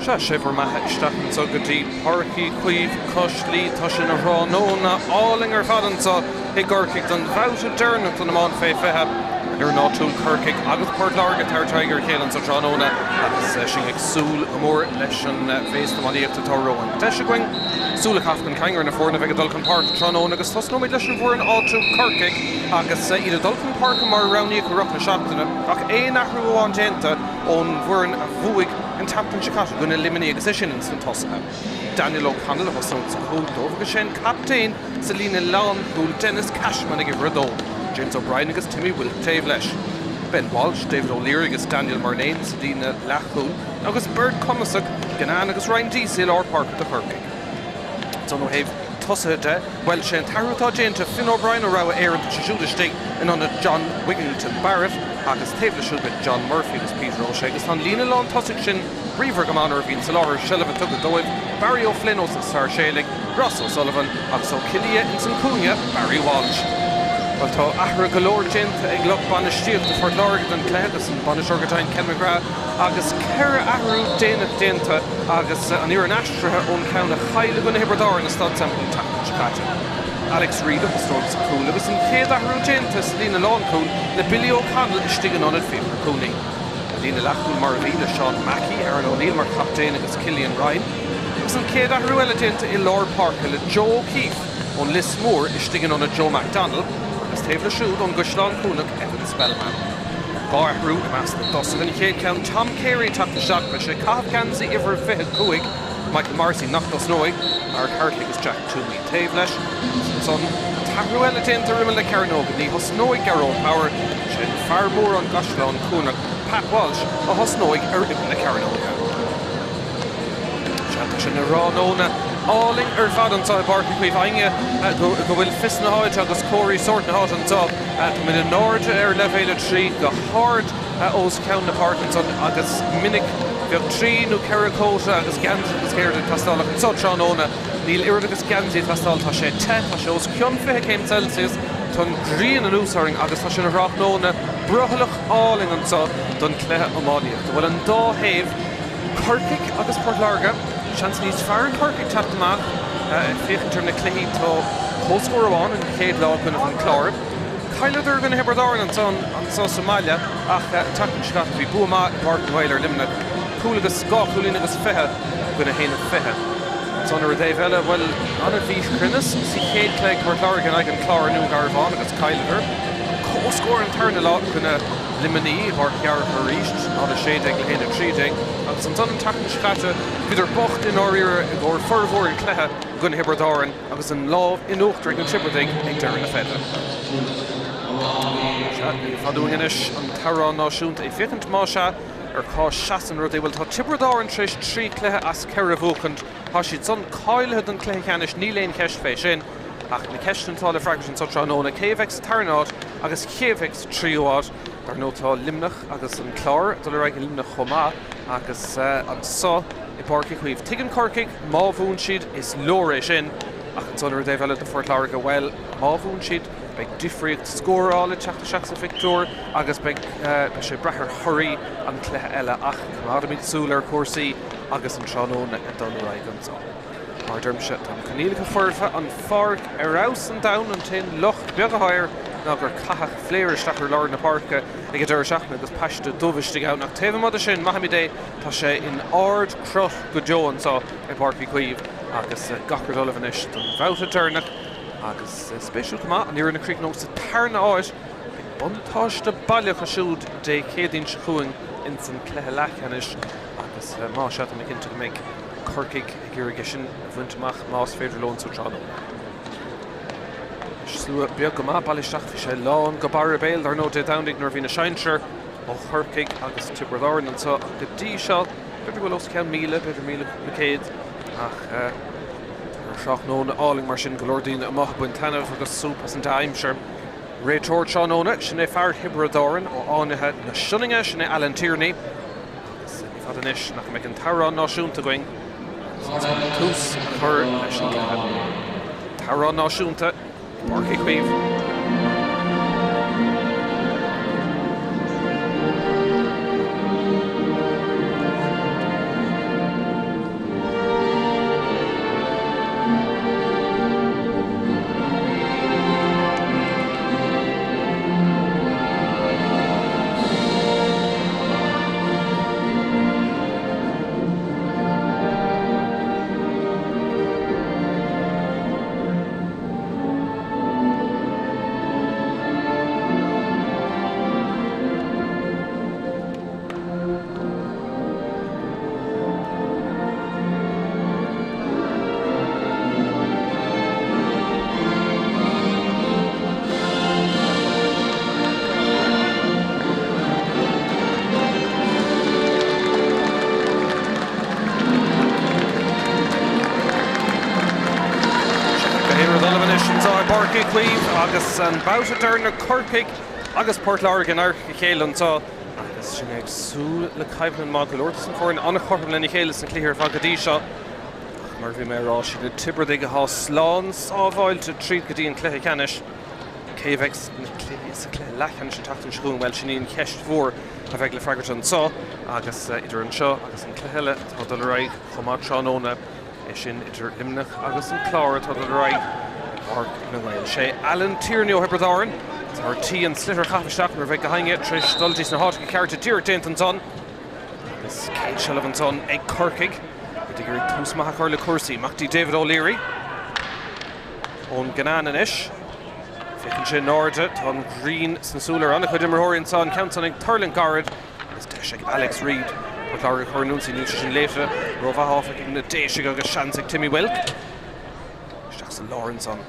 Sea, sé bhur mbeatha isteach anso go dtí Páirc Uí Chaoimh cois Laoi. Tá sé ina thráthnóna álainn ar fad anso i gCorcaigh don bhabhta deireanach den iomáint fé 20. An fhoireann áitiúil Corcaigh agus Port Láirge ag tabhairt aghaidh ar a chéile anso tráthnóna agus sinn ag súil go mór leis an bhféasta iománaíochta atá romhainn. Deis againn súil a chaitheamh chun cinn ar na foirne a bheidh ag dul chun páirce tráthnóna agus tosnóimid leis an bhfoireann áitiúil Corcaigh agus iad ag dul chun páirce mar a roghnaíodh i rith na seachtaine ach aon athrú amháin déanta ón bhfoireann a bhuaigh an tseachtain seo caite i gcoinne Luimnigh agus é sin ins na tosaithe. Daniel O'Connell a thosóidh sa chúl dóibh agus sé an captaen sa líne lánchúil Denis Cashman ag uimhir 2, James O'Brien agus Timmy Wilk taobh leis. Ben Walsh, David O'Leary agus Daniel Murnane sa líne leathchúil agus beirt cumasach, Ginnane agus Ryan Deasy i lár páirce do Chorcaigh. Ansan ó thaobh tosaithe de, bhuel, sé an t-athrú atá déanta, Finn O'Brien ó rogha Éireann, tá sé siúd istigh in ionad John Wigginton Barrett agus taobh leis siúd beidh John Murphy agus Peter O'Shea agus tá an líne lán tosaigh sin bríomhar go maith nuair a bhíonn sa láthair, seilbh tugtha dóibh, Barry O'Flynn ós na Sáirséalaigh, Ross O'Sullivan agus ó Cill Liath ins an cúinne, Barry Walsh. Bhuel, tá athruithe go leor déanta ag lucht bainistíochta Phort Láirge don chluiche agus an bainisteoir go deimhin Ken McGrath agus 4 athrú déanach déanta agus an fhoireann aistrithe ón cheann a chaill i gcoinne Thiobraid Árann i Staid Semple an tseachtain seo caite. Alex Reid a thosnóidh sa chúl agus an chéad athrú déanta sa líne lánchúil le Billy O'Connell istigh in ionad Fiachra Cooney. An líne leathchúil mar a bhí le Seán Mackey, Aaron O'Neill mar chaptaen agus Cillian Ryan agus an chéad athrú eile déanta i lár páirce le Joe O'Keeffe ón Lios Mór istigh in ionad Joe McDonnell agus taobh leis siúd ón gCaisleán Cuanach Evan Spellman. 2 athrú i measc na dtosaithe, an chéad cheann Tom Carey ag teacht isteach, beidh sé ag caitheamh geansaí uimhir 25, Michael Morrissey nach dtosnóidh, Mark Hartley agus Jack Twomey taobh leis. Agus ansan an t-athrú eile déanta ar imeall na cearnóige, ní thosnóidh Gearóid Power, sé an fear mór ón gCaisleán Cuanach, Pat Walsh, a thosnóidh ar imeall na cearnóige. Sea, tá sé ina thráthnóna álainn ar fad anseo i bPáirc Uí Chaoimh. Éinne go bhfuil fios na háite agus comharthaí sóirt na háite anseo, táimid in airde ar leibhéal 3, go hard os cionn na páirce ansan agus minic bheadh trí nó ceithre cóta agus geansaí agus céard ag teastáil ach anseo tráthnóna níl oiread agus geansaí ag teastáil. Tá sé te, tá sé os cionn 20 céim Celsius, tá an ghrian anuas orainn agus tá sé ina thráthnóna brothallach álainn anseo don chluiche iománaíochta. Bhuel, an dá thaobh. Corcaigh agus Port Láirge, seans níos fearr ag Corcaigh teacht amach. Ag féachaint ar na cluichí, tá comhscór amháin an chéad lá i gcoinnibh an Chláir. Chailleadar i gcoinne Thiobraid Árann ansan anso sa mbaile ach an tseachtain seo caite bhí bua maith i bPáirc an Ghaeil ar Luimneach, cúl agus 2 chúilín agus 20 i gcoinne 1-20. Ansan ar an dtaobh eile, bhuel, an-mhíchruinneas sa chéad chluiche ag Port Láirge in aghaidh an Chláir i nDún Garbhán agus chailleadar. Comhscór an tarna lá i gcoinne Luimnigh i bPáirc Fhearchair arís, 0-16 le 1-13, agus ansan an tseachtain seo caite, bhíodar bocht i ndáiríre i gcomhair formhór an chluiche i gcoinne Thiobraid Árann agus an lámh in uachtar ag na Tiobradaigh ag deireadh na feide. Sea, ní fada uainn anois an t-amhrán náisiúnta. Ag féachaint, más ea, ar cá seasann rudaí, bhuel, tá Tiobraid Árann tar éis 3 chluiche as 4 a bhuachaint. Tá siad san cáilithe don chluiche ceannais, níl aon cheist fé sin. Ach na ceisteanna atá le freagairt anseo tráthnóna, cé a bheidh sa tarna háit agus cé a bheidh sa tríú háit? Dar ndóigh tá Luimneach agus an Clár ag dul ar aghaidh i Luimneach chomh maith agus anso i bPáirc Uí Chaoimh. Tuigeann Corcaigh má bhuann siad is leor é sin ach ansan ar an dtaobh eile do Phort Láirge, bhuel, má bhuann siad beidh difríocht scórála ag teacht isteach sa phictiúr agus beidh sé ag brath ar thorthaí an chluiche eile ach coimeádaimid súil ar chúrsaí agus an tráthnóna ag dul ar aghaidh anso. Mar a deirimse, tá na coinníollacha foirfe, an pháirc ar fheabhas an domhan, an t-aon locht beag atá air ná gur caitheadh fléar isteach ar lár na páirce ag an deireadh seachtaine agus paiste dubh istigh ann, ach taobh amuigh de sin, maithimid é, tá sé in ardchruth go deo anseo i bPáirc Uí Chaoimh agus gach rud ullamh anois don bhabhta deireanach agus spéisiúil chomh maith, an fhoireann a chríochnóidh sa tarna háit, beidh buntáiste baile acu siúd Dé Céadaoin seo chugainn ins an cluiche leathcheannais agus más ea, tá mé cinnte go mbeidh Corcaigh ag iarraidh é sin a bhaint amach más féidir leo anso tráthnóna. Slua beag go maith bailithe isteach, bhí sé lán go barra béil dar ndóigh Dé Domhnaigh nuair a bhí na sinsir ó Chorcaigh agus Tiobraid Árann anseo ach go dtí seo b'fhéidir go bhfuil os cionn 1,000, b'fhéidir 1,500 ach ar thráthnóna álainn mar sin go leor daoine amuigh ag baint taitneamh agus súp as an dea-aimsir. Réiteoir tráthnóna, sin é fear Thiobraid Árann ó Fhánaithe na Sionainne, sin é Alan Tierney. Agus ní fada anois nach mbeidh an t-amhrán náisiúnta againn agus ansan tús a chur leis an gcluiche. T-amhrán náisiúnta i bPáirc Uí Chaoimh. Siad ullamh anois anseo i bPáirc Uí Chaoimh agus an babhta deireanach Corcaigh agus Port Láirge in adharca a chéile anseo agus sinn ag súil le coimhlint maith go leor dos na foirne an-chothrom lena chéile sna cluichí ar fad go dtí seo. Ach mar a bhí mé a rá, siad na Tiobradaigh atá slán sábháilte tríd go dtí an cluiche ceannais. Cé a bheidh sna cluichí sa chluiche leathcheannais an tseachtain seo chugainn? Bhuel, sin í an cheist mhór a bheidh le freagairt anseo agus idir anseo agus an cluiche eile atá ag dul ar aghaidh chomh maith tráthnóna. É sin idir Luimneach agus an Clár atá ag dul ar aghaidh i bPáirc na nGael. Sé Alan Tierney ó Thiobraid Árann atá ar tí an sliotar a chaitheamh isteach nuair a bheidh gach éinne tar éis dul dtí sna háiteacha cearta díreach déanta ansan. Agus céad seilbh ansan ag Corcaigh. Iad ag iarraidh tús maith a chur le cúrsaí. Amach dtí David O'Leary ón gCanán anois. Féachann sé in airde. Tá an ghrian sna súile ar an-chuid imreoirí anso. An ceann san ag tuirlingt gairid. Agus deis ag Alex Reid Port Láirge a chur in ionsaí. Níl sé sin léite rómhaith áfach ag na Déisigh agus seans ag Timmy Wilk. Isteach sa lár ansan.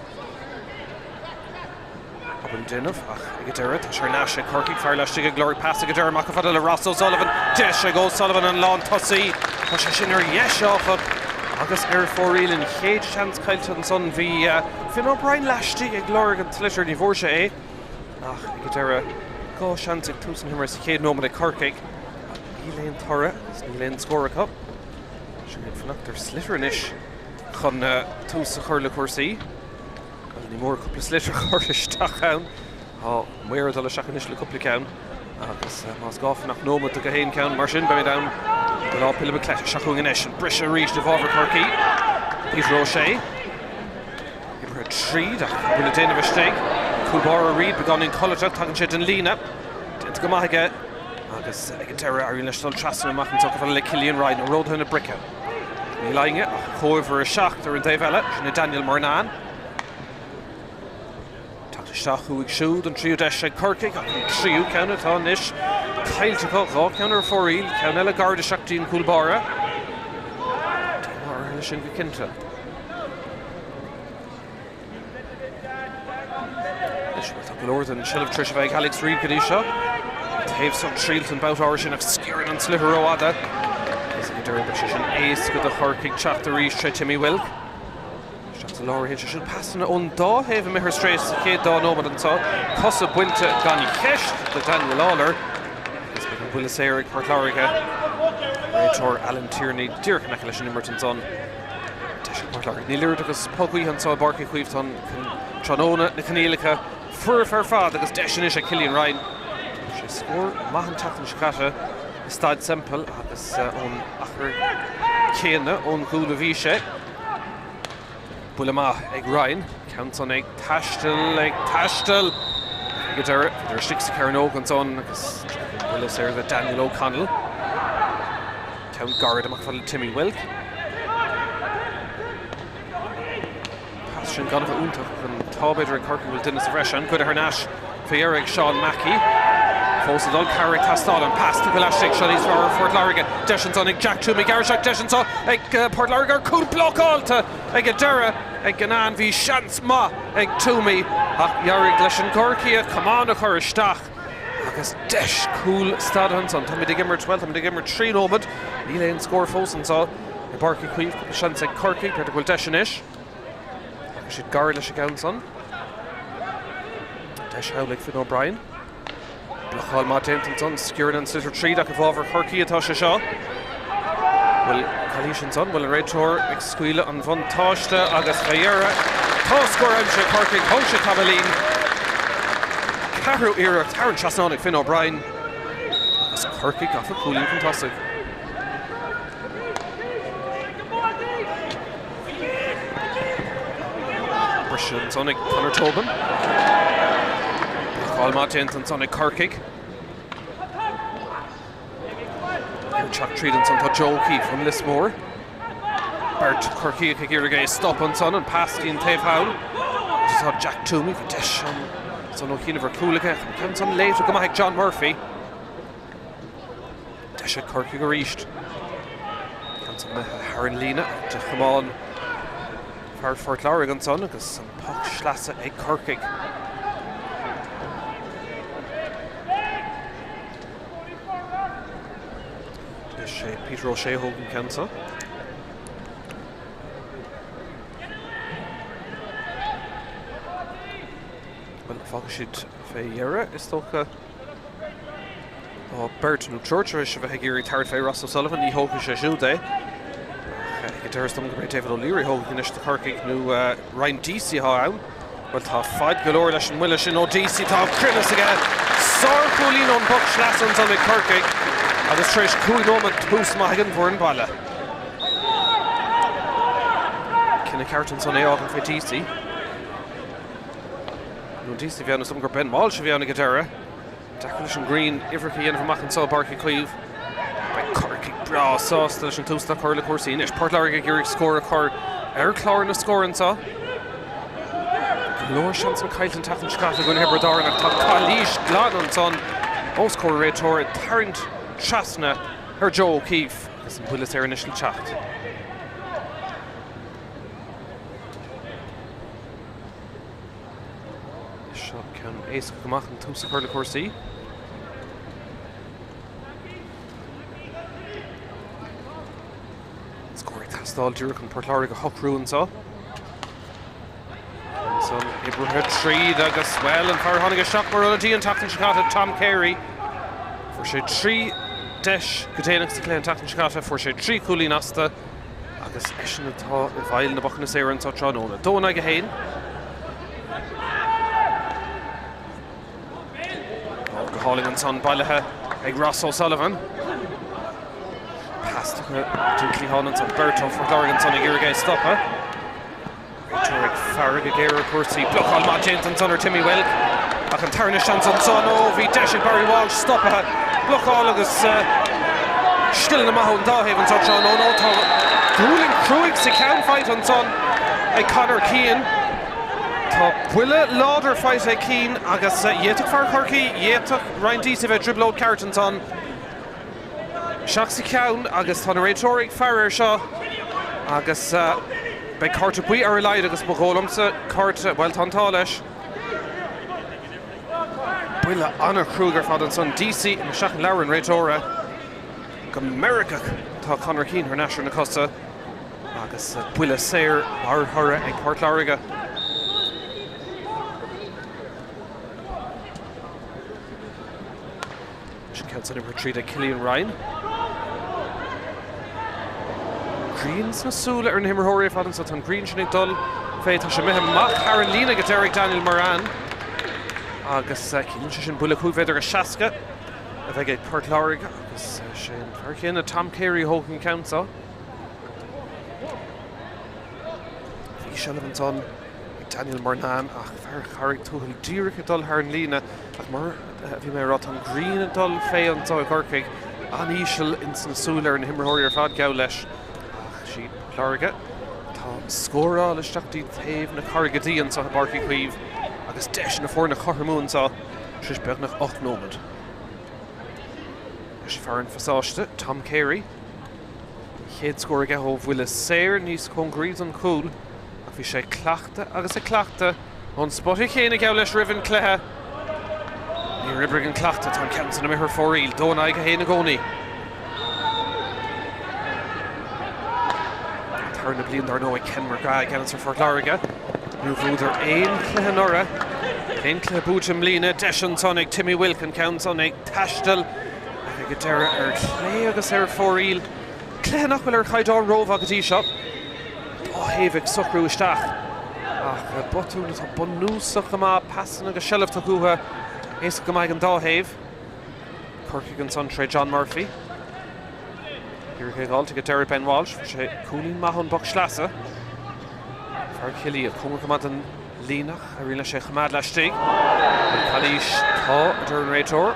Obair le déanamh ach ag an deireadh tá sé thar n-ais ag Corcaigh. Fear laistigh ag lorg pas ag an deireadh amach chomh fada le Ross O'Sullivan. Deis ag O'Sullivan an lántosaí. Tá sé sin ar dheis áfach agus ar fóraoil. An chéad seans caillte ansan. Bhí Finn O'Brien laistigh ag lorg an tsliotair. Ní bhfuair sé é. Ach ag an deireadh, 2 seans ag tús na himeartha sa chéad nóiméad ag Corcaigh ach níl aon toradh agus níl aon scór acu. Sinn ag fanacht ar sliotar anois chun tús a chur le cúrsaí. Bhuel, ní mór cúpla sliotar a chur isteach ann. Tá maor ag dul isteach anois le cúpla ceann agus más gá fanacht nóiméad do gach aon ceann mar sin, beimid ann go lá Pilib Cleite. Seo chugainn anois an briseadh arís i bhfabhar Chorcaí. Peter O'Shea. Oibrithe tríd ach obair le déanamh istigh. Cúl báire Reid beagáinín codlata, tagann sé den líne. Déanta go maith aige agus ag an deireadh éiríonn leis dul trasna amach anseo chomh fada le Cillian Ryan ó ródaithe na brice. Níl éinne ach comhuimhir 7 ar an taobh eile, sin é Daniel Murnane. Teacht isteach uaidh siúd an tríú deis ag Corcaigh ach an tríú ceann atá anois caillte acu, dhá cheann ar fóraoil, ceann eile gairid isteach dtí an cúl báire. Díomá orthu leis sin go cinnte. Anois, bhuel, tá go leor den tseilbh tar éis a bheith ag Alex Reid go dtí seo. An taobh seo triailte an babhta áirithe sin ach sciorrann an sliotar rófhada. Agus ag an deireadh beidh sé sin éasca do Chorcaigh teacht arís tré Timmy Wilk. Isteach sa lár a théann sé sin. Pasanna ón dá thaobh imithe ar strae sa chéad dá nóiméad anseo. Cosa bainte gan cheist do Daniel Lawlor. Agus beidh an buille saor ag Port Láirge. Réiteoir Alan Tierney díreach in aice leis an imirt ansan. Deis ag Port Láirge. Níl oiread agus puth gaoithe anseo i bPáirc Uí Chaoimh. Tá an tráthnóna, na coinníollacha foirfe ar fad agus deis anois ag Cillian Ryan. Sé scór maith an tseachtain seo caite i Staid Semple agus ón achar céanna ón gcúl a bhí sé. Buille maith ag Ryan, ceann san ag taisteal, ag taisteal! Ag an deireadh, bhíodar istigh sa chearnóg ansan agus buille saor do Daniel O'Connell. Ceann gairid amach fada le Timmy Wilk. Pas sin gan a bheith iontach ach an t-ádh b'fhéidir ag Corcaigh go bhfuil duine sa bhreis ann. Goidte thar n-ais fé dheireadh ag Seán Mackey. Fós ag dul, cabhair ag teastáil. An pas tugtha laistigh. Seo níos fearr ar Phort Láirge. Deis ansan ag Jack Twomey. Gearradh isteach deis anso ag Port Láirge ar cúl blocáilte ag an deireadh ag Ginnane. Bhí seans maith ag Twomey ach d'éirigh leis an gCorcaíoch camán a chur isteach agus deis cúl stadtha ansan. Táimid ag imirt, bhuel, táimid ag imirt 3 nóiméad. Níl aon scór fós anso i bPáirc Uí Chaoimh. Cúpla seans ag Corcaigh. B'fhéidir go bhfuil deis anois. Tá siad gar leis an gceann san. Deis thall ag Finn O'Brien. Blocáil maith déanta ansan. Sciorrann an sliotar tríd ach i bhfabhar Chorcaí atá sé seo. Bhfuil calaois ansan? Bhfuil an réiteoir ag scaoileadh an bhuntáiste agus fé dheireadh tá scór aimsithe ag Corcaigh. Thóg sé tamaillín. Ceathrú iarracht thar an trasnán ag Finn O'Brien agus Corcaigh gafa cúilín chun tosaigh. Briseadh ansan ag Conor Tobin. Blocáil maith déanta ansan ag Corcaigh. Ar teacht tríd ansan tá Joe O'Keefe ón Lios Mór. Beirt Chorcaíoch ag iarraidh é a stop ansan, an pas dtí an taobh thall. Agus tá Jack Twomey, bhí deis ansan ó chianaibh ar cúl aige. An ceann san léite go maith ag John Murphy. Deis ag Corcaigh arís. Ceann san imithe thar an líne de chamán fear Phort Láirge ansan agus an poc sleasa ag Corcaigh. Is é Peter O'Shea a thóg an ceann seo. Bhuel, fágfaidh siad fé dheireadh, is dócha. Tá beirt nó triúr tar éis a bheith ag iarraidh tabhairt fé Ross O'Sullivan, ní thógfaidh sé siúd é. Ach ag an deireadh is dóigh liom gurb é David O'Leary a thógfaidh anois do Chorcaigh nó Ryan Deasy atá ann. Bhuel, tá fad go leor leis an mbuille sin ó Deasy, tá cruinneas aige. Sárchúilín ón bpoc sleasa ansan ag Corcaigh agus tar éis 5 nóiméad tús maith ag an bhfoireann baile. Cinneadh ceart ansan é a fhágaint fé Deasy. Nó Deasy a bhí ann, is dóigh liom gur Ben Walsh a bhí ann ag an deireadh. Deacair leis an ngrian uimhreacha a dhéanamh amach anseo i bPáirc Uí Chaoimh. Beidh Corcaigh breá sásta leis an tús atá curtha le cúrsaí anois. Port Láirge ag iarraidh scór a chur ar chlár na scór anseo. Go leor seansanna caillte an tseachtain seo caite i gcoinne Thiobraid Árann ach tá calaois glan ansan os comhair an réiteora ag tarraingt trasna ar Joe O'Keeffe agus an buille saor anois le teacht. Seo ceann éasca go maith an tús a chur le cúrsaí. Scór ag teastáil díreach chun Port Láirge a shocrú anseo. Ansan oibrithe tríd agus, bhuel, an fear a tháinig isteach mar ionadaí an tseachtain seo caite, Tom Carey. Fuair sé 3 deis go déanach sa chluiche an tseachtain seo caite, fuair sé 3 chúilín astu. Agus eisean atá i bhfeighil na bpocanna saora anseo tráthnóna. 2 in aghaidh 1. Go hálainn ansan bailithe ag Ross O'Sullivan. Pas tugtha den chliathán ansan. Beirt ó Phort Láirge ansan ag iarraidh é a stopadh. Réiteoir ag faire go géar ar chúrsaí. Blocáil maith déanta ansan ar Timmy Wilk. Ach an tarna seans ansan, ó bhí deis ag Barry Walsh stoptha. Blocáil agus scileanna maithe ón dá thaobh anso tráthnóna. Ó tá gualainn chruaidh sa cheann faighte ansan ag Conor Keane. Tá buille láidir faighte ag Keane agus d'fhéadfadh fear Chorcaí, d'fhéadfadh Ryan Deasy a bheith i dtrioblóid ceart ansan. Isteach sa cheann agus tá na réiteoirí ag faire air seo agus beidh cárta buí ar a laghad agus ba dhóigh liomsa cárta, bhuel tá an t-ádh leis. Buille an-chruaidh ar fad ansan, Deasy isteach i leabhar an réiteora. Go Meiriceach tá Conor Keane thar n-ais ar na cosa agus buille saor mar thoradh ag Port Láirge. Sin ceann san imeartha tríd ag Cillian Ryan. Grian sna súile ar na himreoirí ar fad anso. Tá an ghrian sin ag dul fé. Tá sé imithe amach thar an líne go deireadh ag Daniel Moran. Agus ciallaíonn sé sin buille 5 mhéadar go 60 a bheidh ag Port Láirge. Agus sé an fear céanna, Tom Carey, a thóg an ceann seo. Bhí seilbh ansan ag Daniel Murnane ach fear Charraig Tuathail díreach ag dul thar an líne ach mar a bhí mé ag rá tá an ghrian ag dul fé anseo i gCorcaigh, an-íseal ins na súile ar na himreoirí ar fad geall leis ach sí Port Láirge atá ag scóráil isteach dtí taobh na Carraige Dí anseo i bPáirc Uí Chaoimh agus deis na foirne a chothromú anseo tar éis beagnach 8 nóiméad. Leis fear an phasáiste, Tom Carey. An chéad scór aige ó bhuille saor níos cóngaraí don chúl ach bhí sé ag cleachtadh agus ag cleachtadh ón spota chéanna geall leis roimh an cluiche. Níor oibrigh an cleachtadh, tá an ceann san imithe ar fóraoil, 2 in aghaidh 1 i gcónaí. Tarna bliain dar ndóigh Ken McGrath i gceannas ar Phort Láirge. Níor bhuadar aon chluiche anuraidh, aon chluiche buaite i mbliana. Deis ansan ag Timmy Wilk an ceann san ag taisteal ach ag an deireadh ar chlé agus ar fóraoil. Cluiche nach bhfuil ar chaighdeán rómhaith go dtí seo. Dá thaobh ag socrú isteach ach botún atá bunúsach go maith, pasanna agus seilbh tugtha uathu éasca go maith ag an dá thaobh. Corcaigh ansan tré John Murphy. Iarraidh é dh'fháilt ag an deireadh Ben Walsh. Fuair sé cúilín maith ón bpoc sleasa. Fear Chill Aodha, cóngarach go maith don líne ach éiríonn leis é a choimeád laistigh. Bhuel, calaois tá, a deir an réiteoir.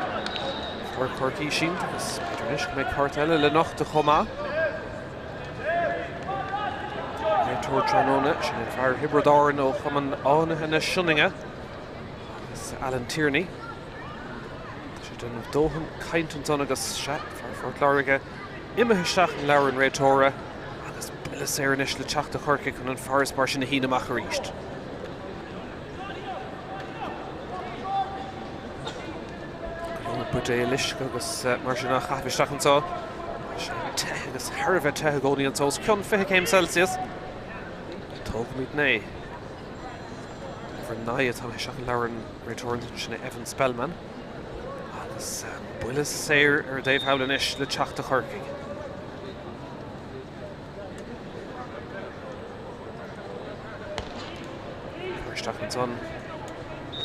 Fear Chorcaí sínte agus b'fhéidir anois go mbeidh cárta eile le nochtadh chomh maith. Réiteoir tráthnóna, sin é fear Thiobraid Árann ó Chumann Fhánaithe na Sionainne agus Alan Tierney. Tá sé ag déanamh dóthain caint ansan agus sea, fear Phort Láirge imithe isteach i leabhar an réiteora agus buille saor anois le teacht do Chorcaigh chun an farasbarr sin a shíneadh amach arís. Go leor buidéal uisce agus mar sin á chaitheamh isteach anseo. Tá sé te agus thar a bheith te i gcónaí anseo, os cionn 20 céim Celsius. Tógfaimid é. Uimhir 9 atá isteach i leabhar an réiteora ansin, sin é Evan Spellman. Agus buille saor ar an dtaobh thall anois le teacht do Chorcaigh. Cur isteach ansan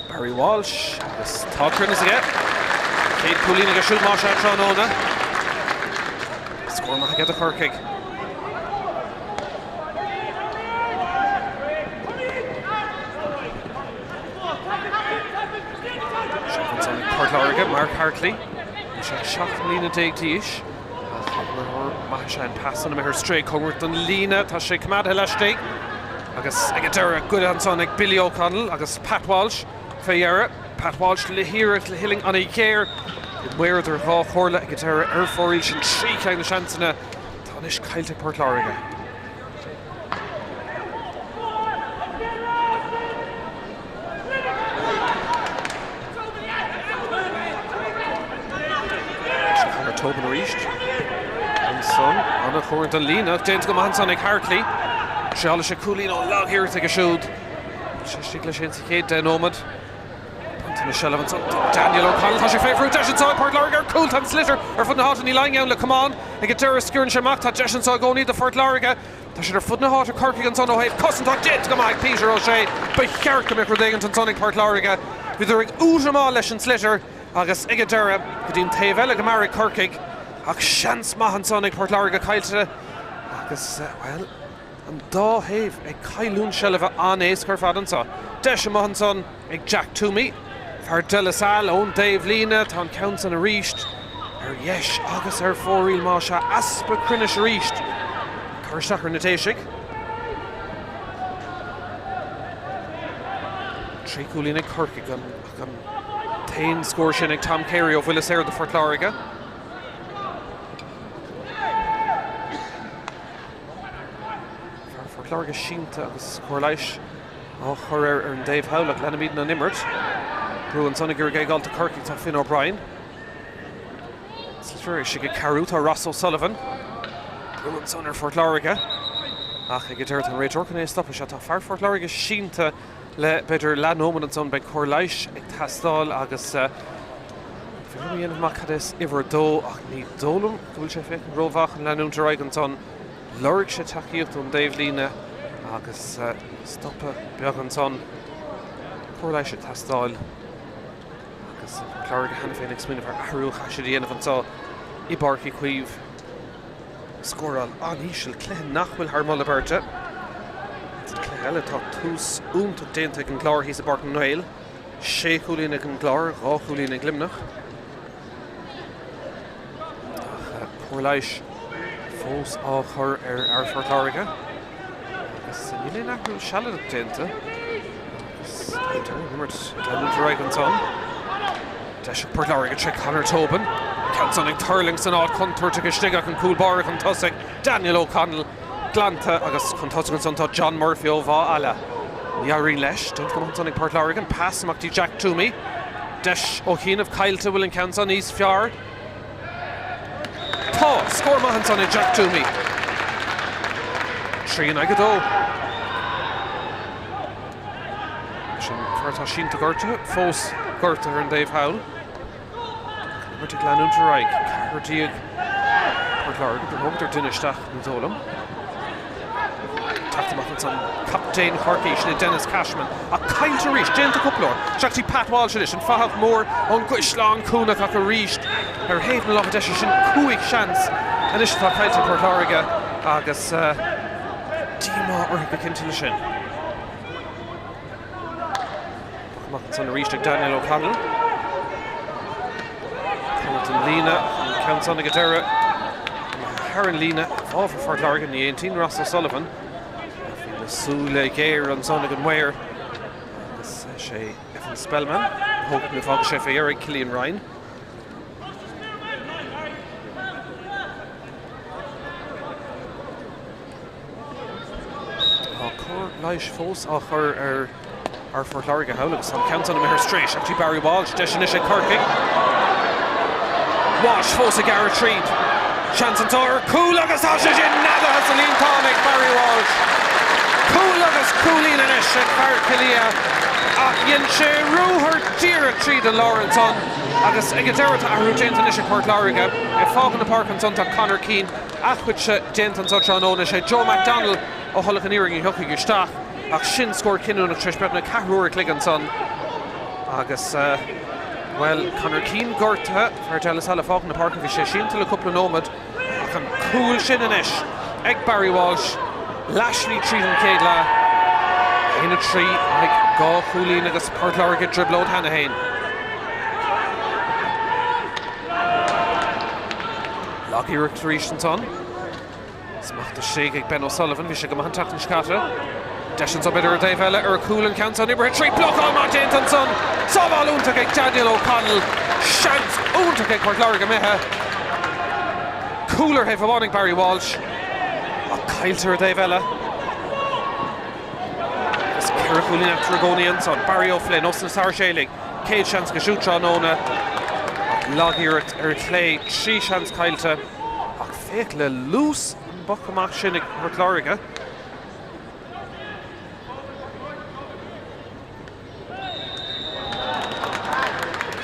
Barry Walsh agus tá cruinneas aige. Chéad cúilín aige siúd más ea tráthnóna. Scór maith aige do Chorcaigh. Seilbh ansan ag Port Láirge, Mark Hartley. Níl sé ach 17 mbliana d'aois. Ach maith is ea an pas san imithe ar strae cóngarach don líne. Tá sé coimeádtha laistigh agus ag an deireadh goidte ansan ag Billy O'Connell agus Pat Walsh fé dheireadh. Pat Walsh le hiarracht le huillinn an-ghéar. Bhí maor idir dhá chomhairle ag an deireadh ar fóraoil sin 3 cheann de na seansanna atá anois caillte ag Port Láirge. Conor Tobin arís. Ansan, an-chomhar don líne ach déanta go maith ansan ag Hartley. Thriáladh sé cúilín ón lag-iarracht aige siúd. Níl sé istigh leis féin sa chéad 10 nóiméad. Bronnta na seilbh ansan do Daniel O'Connell. Tá sé fé bhrú. Deis anso ag Port Láirge ar cúl. Tá an sliotar ar fud na háite. Níl éinne ann le camán. Ag an deireadh sciorrann sé amach. Tá deis anso i gcónaí do Phort Láirge. Tá siad ar fud na háite Corcaigh ansan ó thaobh cosaint ach déanta go maith ag Peter O'Shea. Ba cheart go mbeadh rud éigint ansan ag Port Láirge. Bhíodar ag útamáil leis an sliotar agus ag an deireadh go dtí an taobh eile go mear ag Corcaigh ach seans maith ansan ag Port Láirge caillte agus, bhuel, an dá thaobh ag cailliúint seilbhe an-éasca ar fad anso. Deis amuigh ansan ag Jack Toomey, fear De La Salle ón dtaobh líne. Tá an ceann san arís ar dheis agus ar fóraoil más ea. Easpa cruinnis arís. Cur isteach ar na Déisigh. 3 chúilín ag Corcaigh ach an t-aon scór sin ag Tom Carey ó bhuille saor do Phort Láirge. Fear Phort Láirge sínte agus cóir leighis á chur air ar an dtaobh thall ach leanaimidne an imirt. Brú ansan ag iarraidh é a fháil do Chorcaigh tá Finn O'Brien. Sliotar istigh ag cabhrú tá Ross O'Sullivan. Brú ansan ar Phort Láirge. Ach ag an deireadh tá an réiteoir chun é a stopadh. Sea tá fear Phort Láirge sínte le b'fhéidir leath nóiméad ansan beidh cóir leighis ag teastáil agus ní féidir liom a dhéanamh amach cad é is uimhir a dó ach ní dóigh liom go bhfuil sé ag féachaint rómhaith chun leanúint ar aghaidh ansan. Lorg sé tacaíocht ón dtaobhlíne agus stopadh beag ansan. Cóir leighis ag teastáil agus Port Láirge cheana féin ag smaoineamh ar athrú a chaithfidh siad a dhéanamh anseo i bPáirc Uí Chaoimh. Scóráil an-íseal, cluiche nach bhfuil thar moladh beirte. Sa chluiche eile tá tús iontach déanta ag an gClár thíos i bPáirc na nGael. Sé chúilín ag an gClár, dhá chúilín ag Luimneach. Ach cóir leighis fós á chur ar fhear Phort Láirge agus níl aon athrú sealadach déanta. Agus an imirt ag leanúint ar aghaidh ansan. Deis ag Port Láirge tré Conor Tobin. Ceann san ag tuirlingt san áit chontúirteach istigh ach an cúl báire chun tosaigh, Daniel O'Connell. Glanta agus chun tosaigh ansan tá John Murphy ó Mhaigh Eala. Ní éiríonn leis. Déanta go maith ansan ag Port Láirge. An pas amach dtí Jack Toomey. Deis ó chianaibh caillte. Bhfuil an ceann san níos fearr? Tá! Scór maith ansan ag Jack Toomey. 3 in aghaidh 2. Sin fear atá sínte gortaithe, fós gortaithe ar an dtaobh thall. Imirt ag leanúint ar aghaidh. 14 Port Láirge, do thógadar duine isteach, ní dóigh liom. Teacht amach ansan captaen Chorcaí, sin é Denis Cashman. Ach caillte arís, déanta cúpla uair. Isteach dtí Pat Walsh anois, an fathach mór ón gCaisleán Cuanach ach arís ar thaobh na láimhe deise sin cúig seans anois atá caillte ag Port Láirge agus díomá orthu go cinnte leis sin. Poc amach ansan arís ag Daniel O'Connell. Cóngarach don líne, an ceann san ag an deireadh. Thar an líne, i bhfabhar Phort Láirge, ní aontaíonn Ross O'Sullivan. Bhí na súile géar ansan ag an maor. Agus sé Evan Spellman. Thóg nó fágfaidh sé fé dheireadh Cillian Ryan. Tá cóir leighis fós á chur ar fhear Phort Láirge thall agus an ceann san imithe ar strae. Isteach dtí Barry Walsh, deis anois ag Corcaigh. Walsh fós ag gearradh tríd. Seans anseo ar chúl agus tá sé sin neadaithe sa líontán ag Barry Walsh. Cúl agus cúilín anois ag fear Chill Aodha ach dhein sé ruathar díreach tríd an lár ansan agus ag an deireadh tá athrú déanta anois ag Port Láirge. Ag fágáil na páirce ansan tá Conor Keane, a chuidse déanta anso tráthnóna. Sé Joe McDonnell ó Thulach an Iarainn a thiocfaidh isteach ach sin scór cinniúnach tar éis beagnach ceathrú uair a chloig ansan agus, bhuel, Conor Keane gortaithe, fear De La Salle ag fágáil na páirce, bhí sé sínte le cúpla nóiméad. Ach an cúl sin anois ag Barry Walsh, leathshlí tríd an chéad leath, 1-3 ag 2 chúilín agus Port Láirge i dtrioblóid cheana féin. Lag-iarracht arís ansan. Smacht istigh ag Ben O'Sullivan, bhí sé go maith an tseachtain seo caite. Deis anso b'fhéidir ar an dtaobh eile ar a cúl an ceann san oibrithe tríd blocáil maith déanta ansan. Sábháil iontach ag Daniel O'Connell. Seans iontach ag Port Láirge imithe. Cúl ar thaobh amháin ag Barry Walsh ach caillte ar an dtaobh eile. Agus 4 chúilín eatarthu i gcónaí ansan. Barry O'Flynn ós na Sáirséalaigh. Céad seans aige siúd tráthnóna ach lag-iarracht ar chlé. 3 seans caillte ach féach le luas an boc amach sin ag Port Láirge.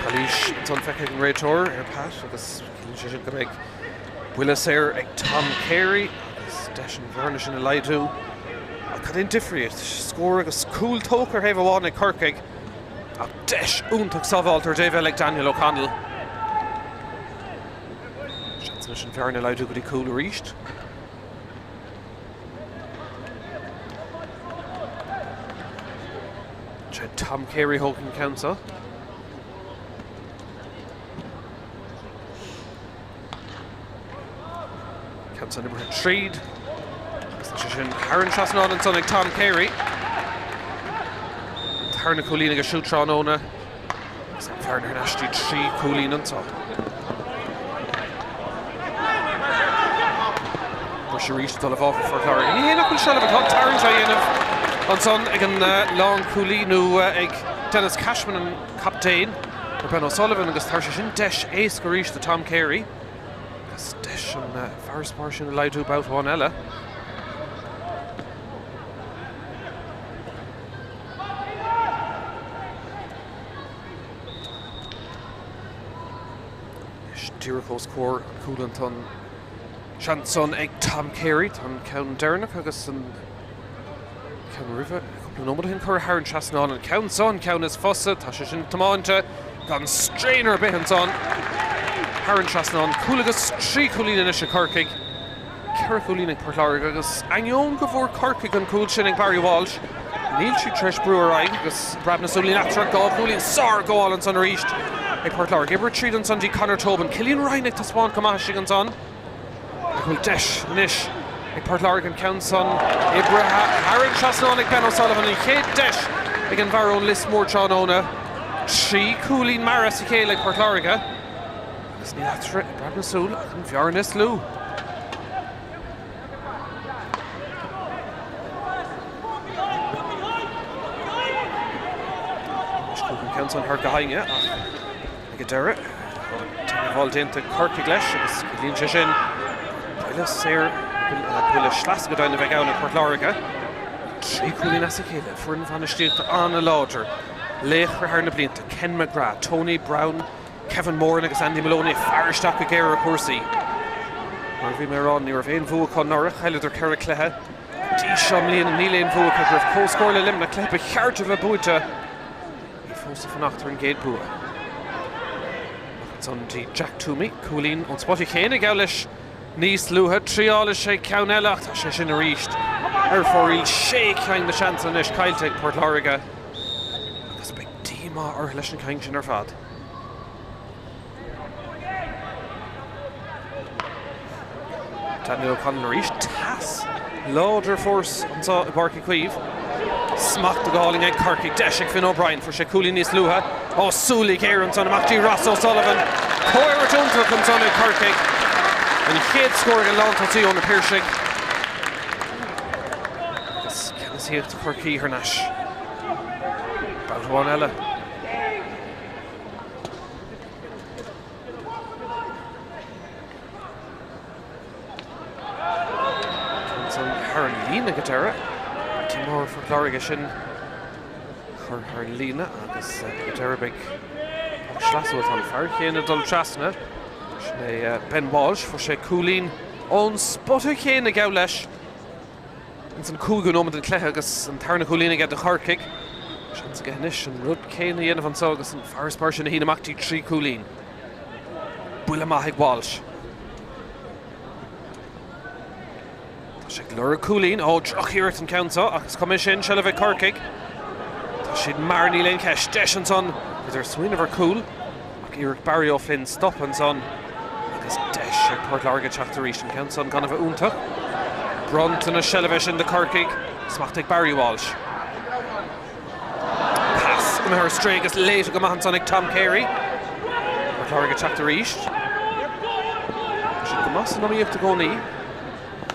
Calaois ansan feicthe ag an réiteoir ar Pat agus ciallaíonn sé sin go mbeidh buille saor ag Tom Carey agus deis an bhearna sin a laghdú. Ach cad é an difríocht? Scór agus cúl tógtha ar thaobh amháin ag Corcaigh ach deis iontach sábháilte ar an dtaobh eile ag Daniel O'Connell. Seans anois an bhearna a laghdú go dtí cúl arís. Sé Tom Carey a thógfaidh an ceann seo. Ceann san oibrithe tríd. Agus tá sé sin thar an trasnán ansan ag Tom Carey. Tarna cúilín aige siúd tráthnóna. Agus an bhearna thar n-ais go dtí 3 chúilín anso. Briseadh arís dul i bhfabhar Phort Láirge. Ní hé nach bhfuil seilbh atá tarraingt á dhéanamh ansan ag an lánchúlaí nó ag Denis Cashman an captaen ar Ben O'Sullivan agus tabharfaidh sé sin deis éasca arís do Tom Carey agus deis an farasbarr sin a laghdú babhta amháin eile. Anois díreach os comhair an chúil tá an seans san ag Tom Carey. Tá an ceann deireanach agus an ceann roimhe cúpla nóiméad ó shin curtha thar an trasnán. An ceann seo an ceann is fusa. Tá sé sin tiomáinte gan straon ar bith ansan thar an trasnán. Cúl agus 3 chúilín anois ag Corcaigh. 4 chúilín ag Port Láirge agus ainneoin go bhfuair Corcaigh an cúl sin ag Barry Walsh, níl siad tar éis brú ar aghaidh agus Bréan na Súl eatarthu 2 chúilín. Sárghabháil ansan arís ag Port Láirge. Oibrithe tríd ansan dtí Conor Tobin. Cillian Ryan ag taispeáint go maith istigh ansan. Ach bhfuil deis anois ag Port Láirge an ceann san oibrithe thar an trasnán ag Ben O'Sullivan. An chéad deis ag an bhfear ón Lios Mór tráthnóna. 3 chúilín meara as a chéile ag Port Láirge. Agus níl eatarthu ag Bréan na Súl ach an bhearna is lú. Anois chuaigh an ceann san thar go hAinge ach ag an deireadh teagmháil déanta ag Corcaigh leis agus ciallaíonn sé sin buille saor, buille sleasa go deimhin a bheidh ann ag Port Láirge. 3 chúilín as a chéile, foireann bhainistíochta an-láidir, laochra thar na blianta, Ken McGrath, Tony Browne, Kevin Moran agus Andy Maloney ag faire isteach go géar ar chúrsaí. Mar a bhí mé a rá, ní raibh aon bhua acu anuraidh, chailleadar 4 chluiche go dtí seo i mbliana, níl aon bhua acu, go raibh comhscór le Luimneach, cluiche ba cheart a bheith buaite, iad fós ag fanacht ar an gcéad bua. Amach ansan dtí Jack Toomey, cúilín ón spota chéanna geall leis níos luaithe, triálfaidh sé ceann eile ach tá sé sin arís ar fóraoil, sé ceann de sheansanna anois caillte ag Port Láirge agus beidh díomá orthu leis na cinn sin ar fad. Daniel O'Connell arís, teas láidir fós anseo i bPáirc Uí Chaoimh. Smacht go hálainn ag Corcaigh, deis ag Finn O'Brien, fuair sé cúilín níos luaithe. Ó súile géar ansan amach dtí Ross O'Sullivan. Comhimirt iontach ansan ag Corcaigh. An chéad scór ag an lántosaí ó na Piarsaigh. Agus ceannasaíocht Chorcaí thar n-ais. Babhta amháin eile. Ceann san thar an líne go deireadh. barr Phort Láirge sin chur thar an líne agus ag an deireadh beidh poc sleasa tá an fear chéanna ag dul trasna. Sin é Ben Walsh, fuair sé cúilín ón spota chéanna geall leis ins an cúigiú nóiméad den chluiche agus an tarna cúilín aige do Chorcaigh. Seans aige anois an rud céanna a dhéanamh anseo agus an farasbarr sin a shíneadh amach dtí 3 cúilín. Buille maith ag Walsh. Tá sé ag lorg cúilín. Ó, drochiarracht an ceann seo, ach is cuma sin, seilbh ag Corcaigh. Tá siad mear, níl aon cheist. Deis ansan, b'fhéidir smaoineamh ar chúl, ach iarracht Barry O'Flynn stop ansan agus deis ag Port Láirge teacht arís. An ceann san gan a bheith iontach. Bronntanas seilbhe sin do Chorcaigh. Smacht ag Barry Walsh. Pas imithe ar strae agus léite go maith ansan ag Tom Carey. Port Láirge teacht arís. Tá siad go maith san iomaíocht i gcónaí.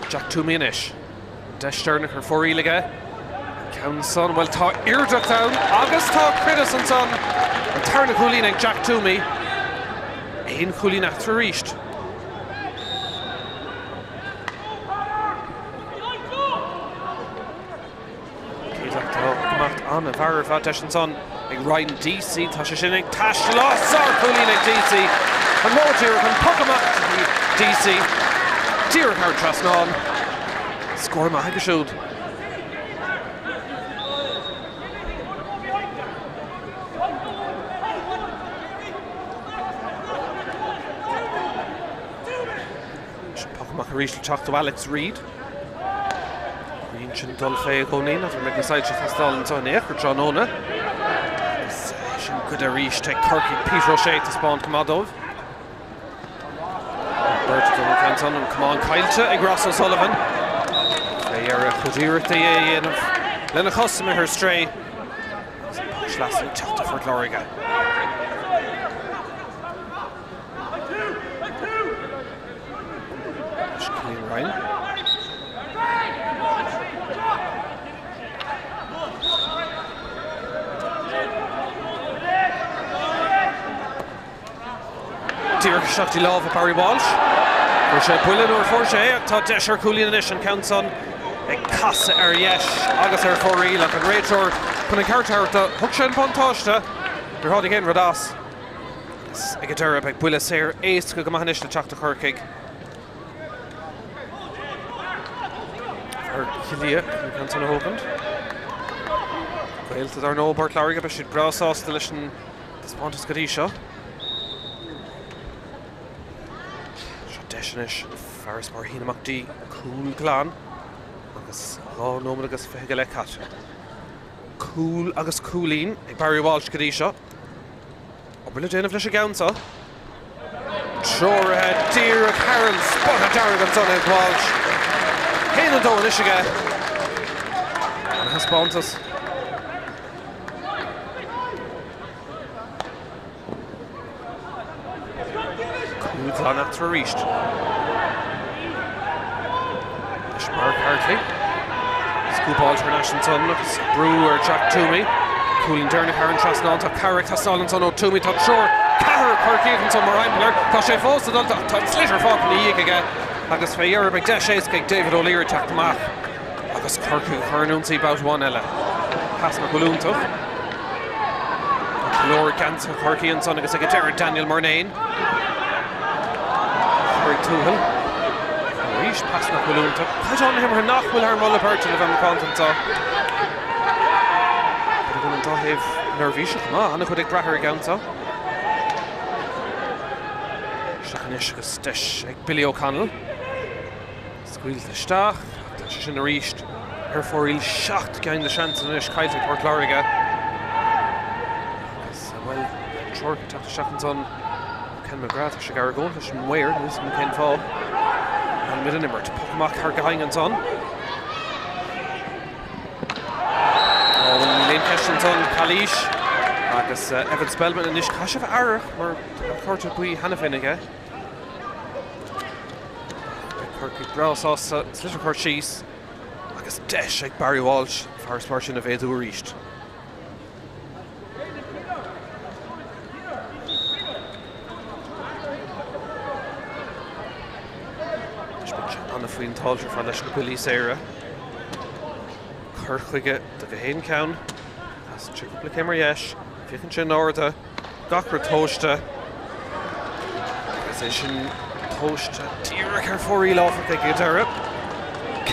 Jack Twomey anois. An deis deireanach ar fóraoil aige. An ceann san, bhuel tá airdeacht ann agus tá cruinneas ansan. An tarna cúilín ag Jack Twomey. Aon chúilín eatarthu arís. Céad tá ag imeacht an-mhear ar fad. Deis ansan ag Ryan Deasy. Tá sé sin ag taisteal. Á, sár-chúilín ag Deasy. An modh díreach an poc amach Deasy. Díreach thar an trasnán. Scór maith aige siúd. Sin poc amach arís le teacht ó Alex Reid. Bíonn sin dul fé i gcónaí, n'fheadar an mbeidh na soilse ag teastáil anseo in aon chor tráthnóna. Agus sin goid arís ag Corcaigh Peter O'Shea taispeáint go maith dóibh. Beirt ag dul an ceann san, an camán caillte ag Ross O'Sullivan. Fé dheireadh a chuid iarrachtaí é a dhéanamh lena chos imithe ar strae. Agus an poc sleasa ag teacht do Phort Láirge. Cillian Ryan. Díreach isteach i lámha Barry Walsh. Fuair sé buille nuair a fuair sé é ach tá deis ar chúilín anois an ceann san ag casadh ar dheis agus ar fóraoil ach an réiteoir chun an ceart a thabhairt dó. Thug sé an buntáiste. Níor tháinig aon rud as. Agus ag an deireadh beidh buille saor éasca go maith anois le teacht do Chorcaigh. Fear Chill Liath chun an ceann san a thógaint. Gaolta dar ndóigh Port Láirge, beidh siad breá sásta leis an taispeántas go dtí seo. Seo deis anois farasbarr a shíneadh amach dtí cúl glan agus 2 nóiméad agus 20 go leith caite. Cúl agus cúilín ag Barry Walsh go dtí seo. Obair le déanamh leis an gceann seo. Treoraithe díreach thar an spota dearg ansan ag Walsh. 1-2 anois aige. An thaispeántas. Cúl glan eatarthu arís. Anois Mark Hartley. Scúpáilte thar n-ais ansan agus brú ar Jack Twomey. Cúilín deireanach thar an trasnán. Tá cabhair ag teastáil ansan ó Twomey. Tá triúr, ceathrar Corcaíoch ansan mar thimpeall air. Tá sé fós ag dul. Tá sliotar fágtha ina dhiaidh aige agus fé dheireadh beidh deis éasca ag David O'Leary teacht amach agus Corcaigh a chur in ionsaí babhta amháin eile. Pas nach bhfuil iontach. Tá go leor ag geansaithe Chorcaí ansan agus ag an deireadh Daniel Murnane. Pádraig Tuathail. Arís pas nach bhfuil iontach. Caighdeán na himeartha nach bhfuil thar moladh beirte le bheith macánta anseo. B'fhéidir go bhfuil an dá thaobh neirbhíseach go maith. An-chuid ag brath ar an gceann seo. Isteach anois agus deis ag Billy O'Connell. Scaoilte isteach. Tá sé sin arís ar fóraoil. 7 gceann de seansanna anois caillte ag Port Láirge. Agus, bhuel, an treoir ag teacht isteach ansan. Ken McGrath, tá sé ag argóint leis an maor, níl 'fhios agam cén fáth. Leanfaimid an imirt. Poc amach thar Gaing ansan. Ó, bhuel, níl aon cheist ansan, calaois. Agus Evan Spellman anois, caithfidh sé a bheith aireach mar tá cárta buí cheana féin aige. Beidh Corcaigh breá sásta sliotar a chur síos agus deis ag Barry Walsh an farasbarr sin a mhéadú arís. Anois beidh sé an-phointeáilte ar fad leis na buillí saora. Cur chuige do gach aon cheann. Casann sé cúpla céim ar dheis. Féachann sé in airde. Gach rud tomhaiste. Agus é sin tomhaiste díreach ar fóraoil áfach ag an deireadh.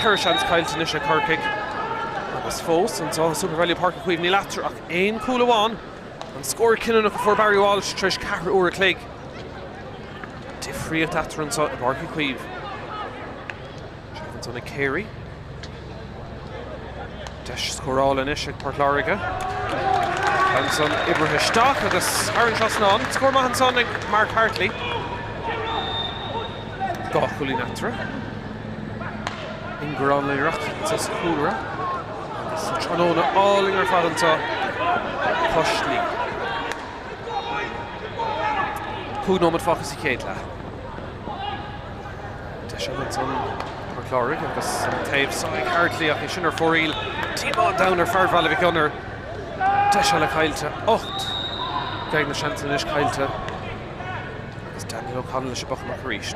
4 seans caillte anois ag Corcaigh. Agus fós anseo i SuperValu Páirc Uí Chaoimh níl eatarthu ach aon chúl amháin. An scór cinniúnach a fuair Barry Walsh tar éis ceathrú uair a chloig. Difríocht eatarthu anseo i bPáirc Uí Chaoimh. Seilbh ansan ag Carey. Deis scórála anois ag Port Láirge. Ansan oibrithe isteach agus thar an trasnán. Scór maith ansan ag Mark Hartley. 2 chúilín eatarthu. Ingearán Luimneach anso sa chúlra. Agus tráthnóna álainn ar fad anseo cois Laoi. 5 nóiméad fágtha sa chéad leath. Deis eile ansan Port Láirge agus an taobh seo ag Hartley ach é sin ar fóraoil. Díomá an domhain ar fear Bhaile Mhic Gonair. Deis eile caillte. 8 gceann de na seansanna anois caillte agus Daniel O'Connell leis an bpoc amach arís.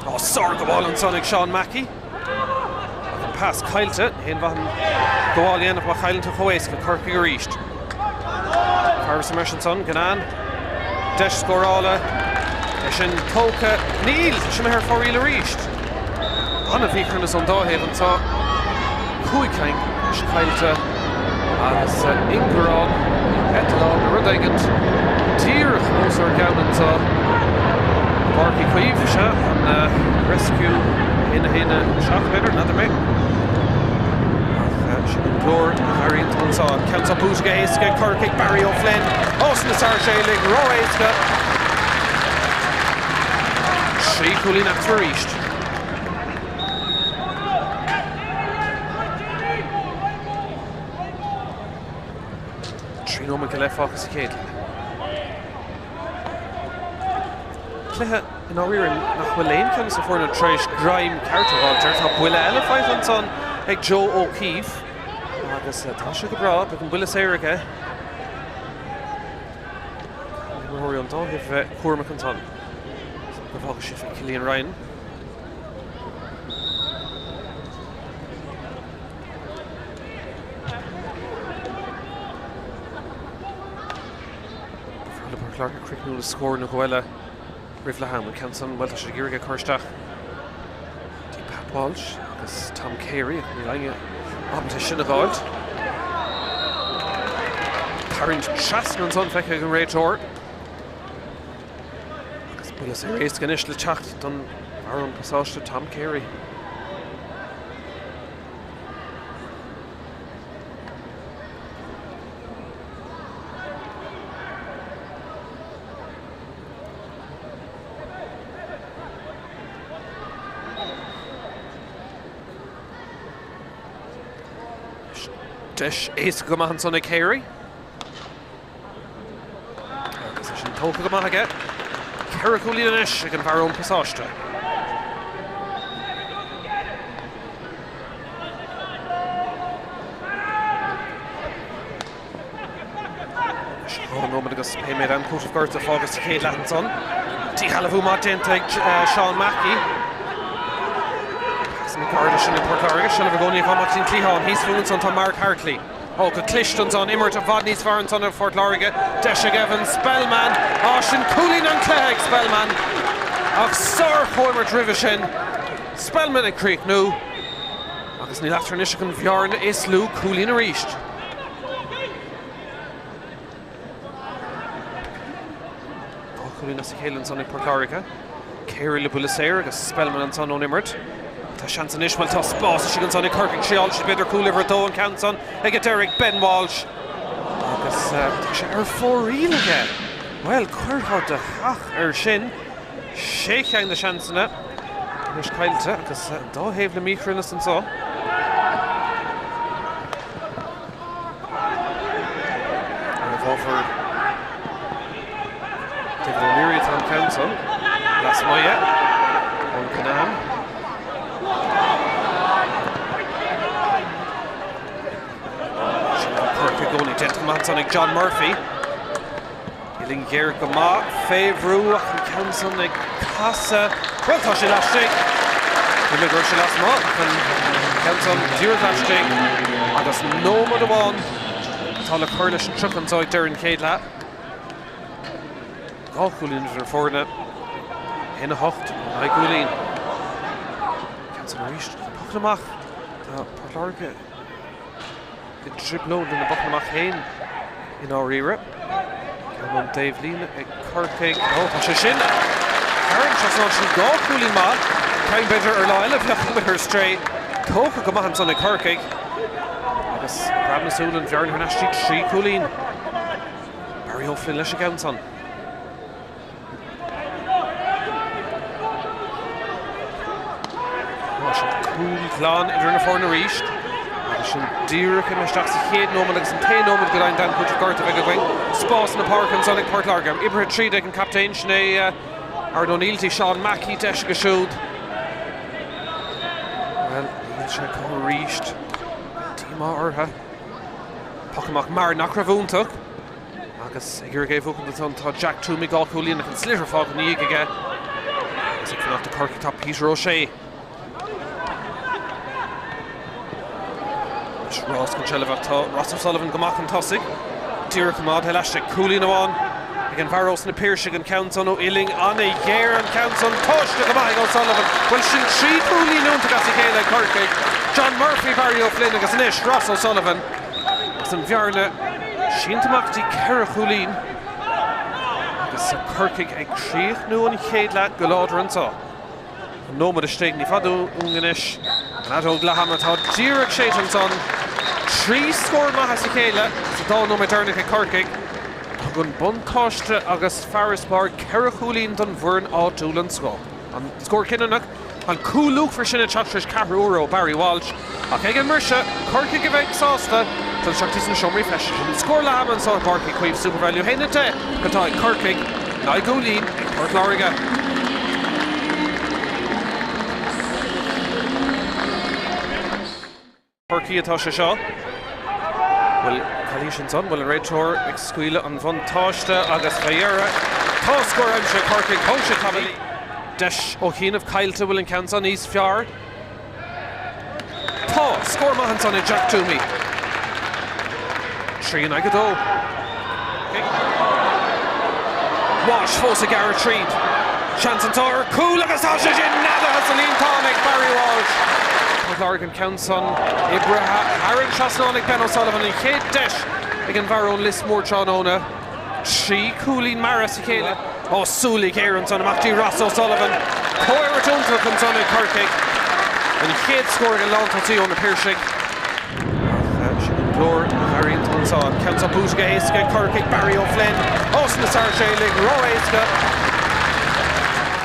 Tá sárghabháil ansan ag Seán Mackey. Ach an pas caillte, ní haon mhaith an gabháil a dhéanamh má chailleann tú chomh éasca. Corcaigh arís. Fear sa mbreis ansan, Guinane. Deis scórála. É sin tógtha. Níl! Tá sé imithe ar fóraoil arís. An-mhíchruinneas ón dá thaobh anseo. 5 cinn caillte agus ingearán, eitleán nó rud éigint díreach os ár gceann anseo i bPáirc Uí Chaoimh. Sea, an Rescue 1 1 7 b'fhéidir, n'fheadar mé. Ach sin an glór a airíonn tú anseo. An ceann seo buaite go héasca ag Corcaigh, Barry O'Flynn os na Sáirséalaigh, ró-éasca. 3 chúilín eatarthu arís. 3 nóiméad go leith fágtha sa chéad leath. Cluiche i ndáiríre nach bhfuil aon cheann de na foirne tar éis greim ceart a fháilt air. Tá buille eile faighte ansan ag Joe O'Keefe agus tá sé go breá, beidh an buille saor aige. Imreoirí ón dá thaobh a bheith cúramach ansan. Go bhfágfaidh sé fé Cillian Ryan. Ba bhreá le Port Láirge críochnú le scór nó dhó eile roimh leath am. An ceann san, bhuel, tá siad ag iarraidh é cur isteach dtí Pat Walsh agus Tom Carey ach níl éinne ábalta sin a dh'fháilt. Tarraingt trasna ansan feicthe ag an réiteoir. Agus buille saor éasca anois le teacht don bhfear ón bpasáiste Tom Carey. Deis éasca go maith ansan ag Carey. Agus é sin tógtha go maith aige. 4 chúilín anois ag an bhfear ón bpasáiste. 2 nóiméad agus pé méid am cúiteamh gorta fágtha sa chéad leath ansan. Díshealbhú maith déanta ag Seán Mackey. Pasanna gairid sin ag Port Láirge. Seilbh i gcónaí ag Mac an cliathán. Thíos fúthu ansan tá Mark Hartley. Ó, go cliste ansan, imirt i bhfad níos fearr ansan ag Phort Láirge. Deis ag Evan Spellman. Á, sin cúilín an chluiche ag Spellman. Ach sár-chomhimirt roimhe sin. Spellman ag críochnú. Agus níl eatarthu anois ach an bhearna is lú, cúilín arís. 2 chúilín as a chéile ansan ag Port Láirge. Carey le buille saor agus Spellman ansan ón imirt. Tá seans anois, bhuel tá spás istigh ansan ag Corcaigh, triálfaidh siad b'fhéidir cúl uimhir a dó an ceann san ag an deireadh ag Ben Walsh. Agus tá sé ar fóraoil aige. Bhuel, cuirfeá do theach air sin. Sé cheann de seansanna anois caillte agus an dá thaobh le míchruinneas anseo. Ar an bhfábhar David O'Leary atá an ceann san. Lasmuigh de ón Cunnane. Sin Corcaigh i gcónaí. Déanta go maith ansan ag John Murphy. Uillinn ghéar go maith fé bhrú ach an ceann san ag casadh. Bhuel tá sé laistigh. Shíl mé go raibh sé lasmuigh ach an ceann san díreach laistigh agus nóiméad amháin atá le cur leis an 30 anso ag deireadh an chéad leath. 2 chúilín idir na foirne. 1, 8, 9 gcúilín. Ceann san arís. Pocanna amach. Tá Port Láirge i dtrioblóid lena bpocanna amach féin i ndáiríre. Ceann ón dtaobhlíne ag Corcaigh. Ó, tá sé sin thar an trasnán. Sin 2 chúilín maith. Ceann b'fhéidir ar lá eile bheadh amuigh ar strae. Tógtha go maith ansan ag Corcaigh. Agus preab na súl an bhearna thar n-ais go dtí 3 chúilín. Barry O'Flynn leis an gceann san. Tá sin cúl glan idir na foirne arís. Agus sin díreach imithe isteach sa chéad nóiméad agus an t-aon nóiméad go deimhin d'am cúitimh gorta a bheidh againn. Spás na páirce ansan ag Port Láirge. Oibrithe tríd ag an captaen, sin é Aaron O'Neill, dtí Seán Mackey, deis aige siúd. Bhuel, níl sé acu arís. Díomá orthu. Poc amach mar nach raibh iontach. Agus ag iarraidh é a bhuachaint ansan tá Jack Twomey, 2 chúilín ach an sliotar fágtha ina dhiaidh aige. Agus ag fanacht do Corcaigh tá Peter O'Shea. Anois rás chun seilbhe tá Ross O'Sullivan go maith chun tosaigh. Díreach coimeádtha laistigh. Cúilín amháin ag an bhfear ós na Piarsaigh, an ceann san ó uillinn an-ghéar, an ceann san tomhaiste go maith ag O'Sullivan. Bhuel sin 3 chúilín iontach as a chéile ag Corcaigh. John Murphy, Barry O'Flynn agus anois Ross O'Sullivan. Agus an bhearna sínte amach go dtí 4 chúilín agus Corcaigh ag críochnú an chéad leath go láidir anseo. An nóiméad istigh, ní fada uainn anois. An fheadóg leath ama atá díreach séidte ansan. 3 scór maith as a chéile sa dá nóiméad deireanach ag Corcaigh. Tugann buntáiste agus farasbarr 4 chúilín don bhfoireann áitiúil anseo. An scór cinniúnach, an cúl luachmhar sin ag teacht tar éis ceathrú uaire ó Barry Walsh. Ach ag an mbriseadh, Corcaigh a bheidh sásta dul isteach sna seomraí feistis. An scór leath ama anseo i bPáirc Uí Chaoimh, SuperValu 1-10 atá ag Corcaigh, 9 gcúilín ag Port Láirge. Chorcaí atá sé seo. Bhfuil calaois ansan? Bhfuil an réiteoir ag scaoileadh an bhuntáiste agus fé dheireadh tá scór aimsithe ag Corcaigh. Thóg sé tamall. Deis ó chianaibh caillte. Bhfuil an ceann san níos fearr? Tá! Scór maith ansan ag Jack Twomey. 3 in aghaidh 2. Walsh fós ag gearradh tríd. Seans anseo ar chúl agus tá sé sin neadaithe sa líontán ag Barry Walsh. Port Láirge an ceann san oibrithe thar an trasnán ag Ben O'Sullivan. An chéad deis ag an bhfear ón Lios Mór tráthnóna. 3 chúilín meara as a chéile. Ó súile géar ansan amach dtí Ross O'Sullivan. Comhimirt iontach ansan ag Corcaigh. An chéad scór ag an lántosaí ó na Piarsaigh. Ach sin an glór a dh'airíonn tú anso. An ceann seo buaite go héasca ag Corcaigh, Barry O'Flynn os na Sáirséalaigh, ró-éasca.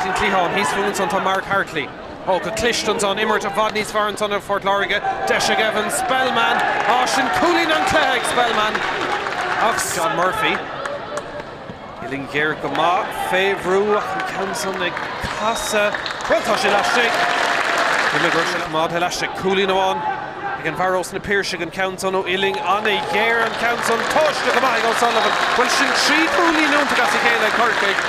An cliathán thíos fúinn ansan tá Mark Hartley. Ó, go cliste ansan, imirt i bhfad níos fearr ansan ag Phort Láirge. Deis ag Evan Spellman. Á, sin cúilín an chluiche ag Spellman. Ach John Murphy. Uillinn ghéar go maith fé bhrú ach an ceann san ag casadh. Bhuel, tá sé laistigh. Shíl mé go raibh sé coimeádtha laistigh. Cúilín amháin ag an bhfear ós na Piarsaigh, an ceann san ó uillinn an-ghéar, an ceann san tomhaiste go maith ag O'Sullivan. Bhuel, sin 3 chúilín iontach as a chéile ag Corcaigh.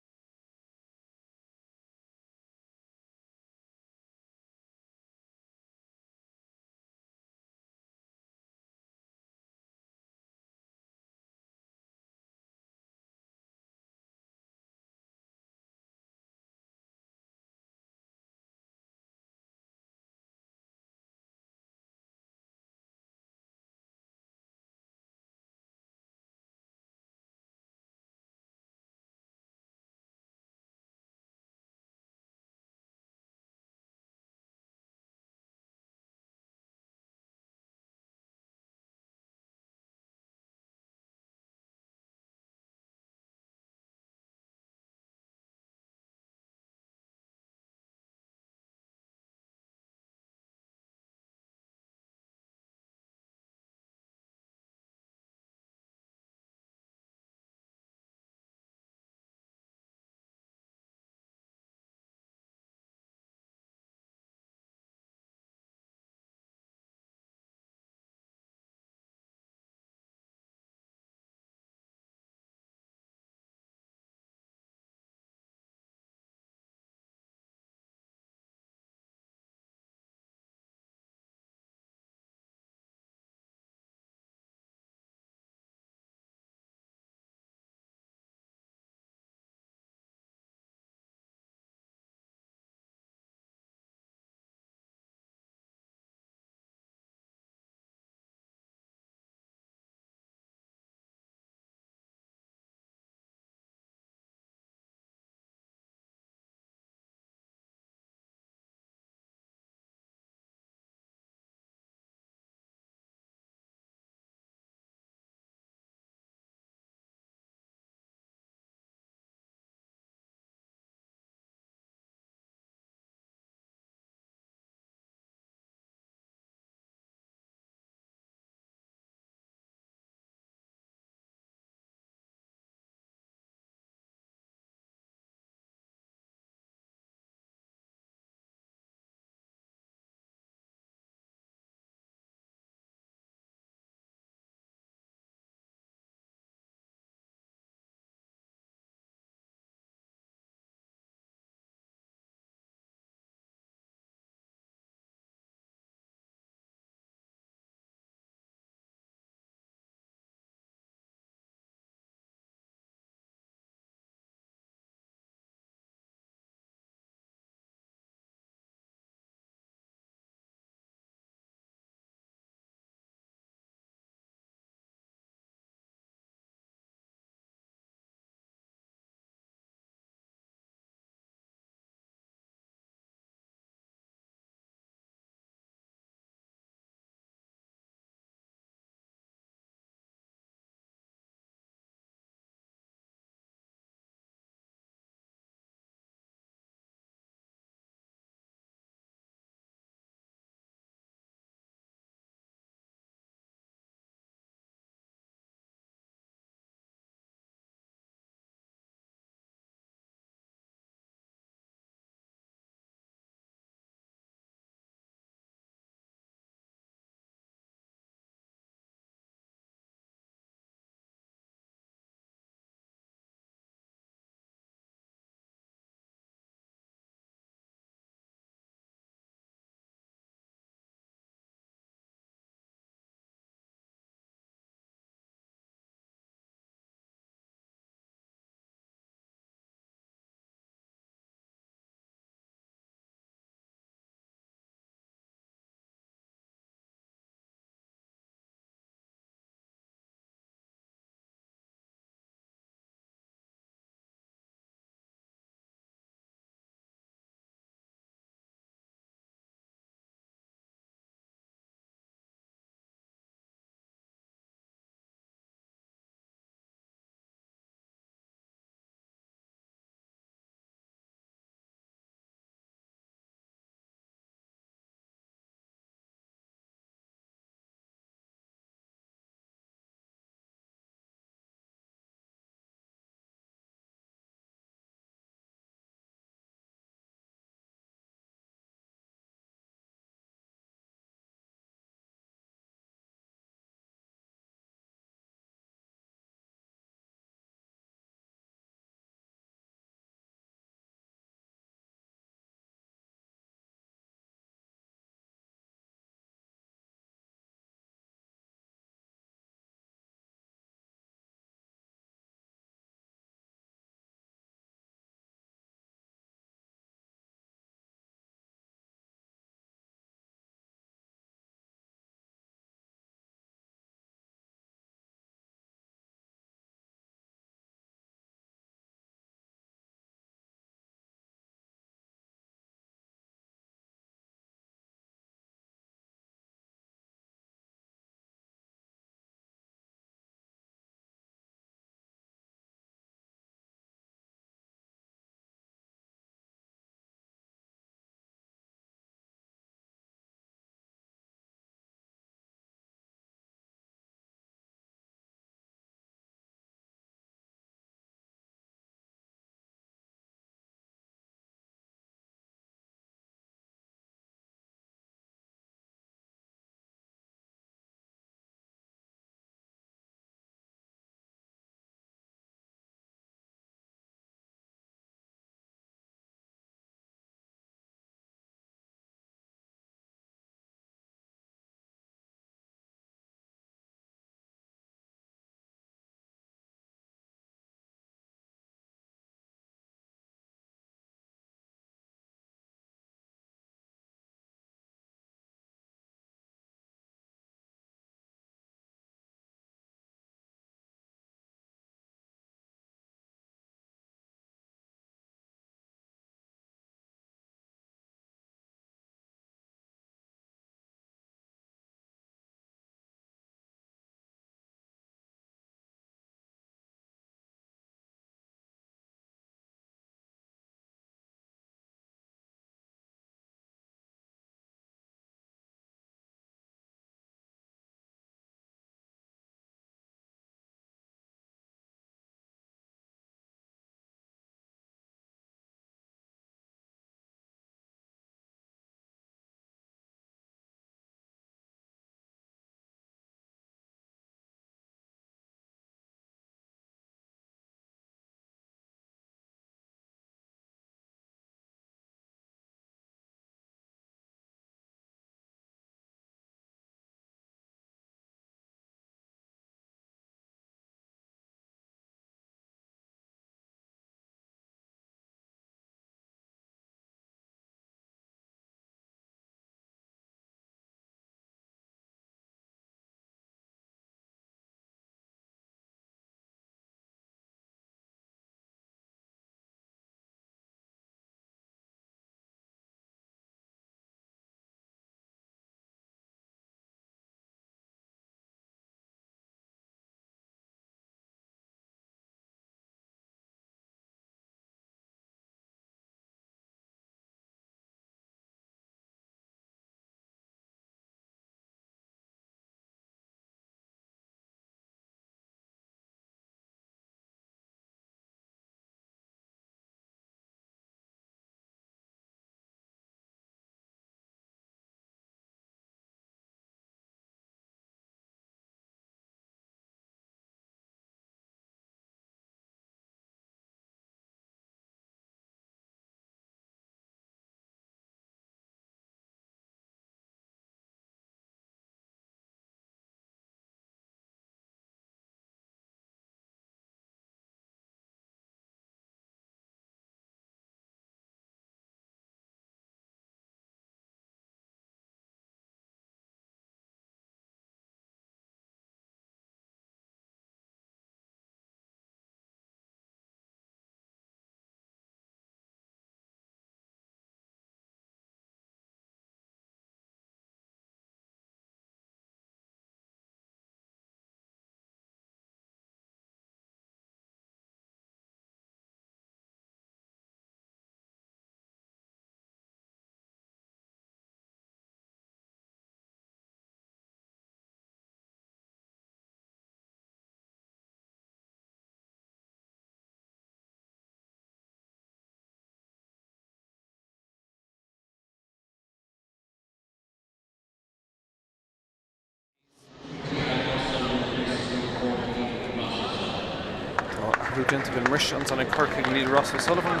Athrú déanta ag an mbriseadh ansan ag Corcaigh, níl Ross O'Sullivan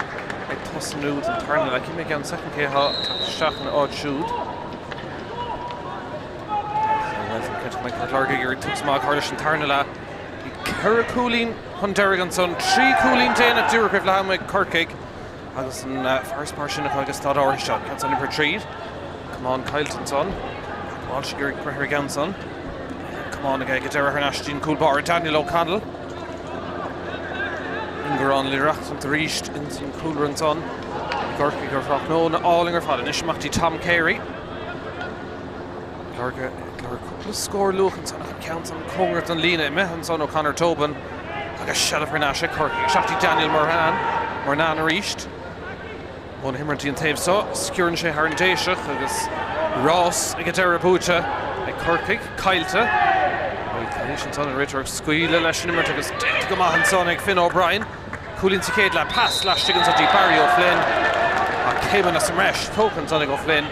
ag tosnú don tarna leath. Cífidh mé i gceann soicind cé atá ag teacht isteach ina áit siúd. Bhuel, tá cinnte go mbeidh Port Láirge ag iarraidh tús maith a chur leis an tarna leath. Bhí 4 chúilín chun deiridh ansan, 3 chúilín déanach díreach roimh leath ama ag Corcaigh agus an farasbarr sin acu ag an staid áirithe seo. Ceann san imithe tríd. Camán caillte ansan. Walsh ag iarraidh breith ar an gceann san. Camán aige ag an deireadh thar n-ais dtí'n cúl báire Daniel O'Connell. Ingearán liath arís ins an cúlra ansan i gCorcaigh ar thráthnóna álainn ar fad. Anois amach dtí Tom Carey. Lorg cúpla scór luath ansan ach an ceann san cóngarach don líne imithe ansan ó Conor Tobin agus seilbh thar n-ais ag Corcaigh. Isteach dtí Daniel Murnane. Murnane arís. Ón imirt dtí an taobh seo, sciorrann sé thar an Déiseach agus rás ag an deireadh buaite ag Corcaigh, caillte. Bhuel, calaois ansan, an réiteoir ag scaoileadh leis an imirt agus déanta go maith ansan ag Finn O'Brien. Cúilín sa chéad leath, pas laistigh anso dtí Barry O'Flynn ach céimeanna sa mbreis tógtha ansan ag O'Flynn.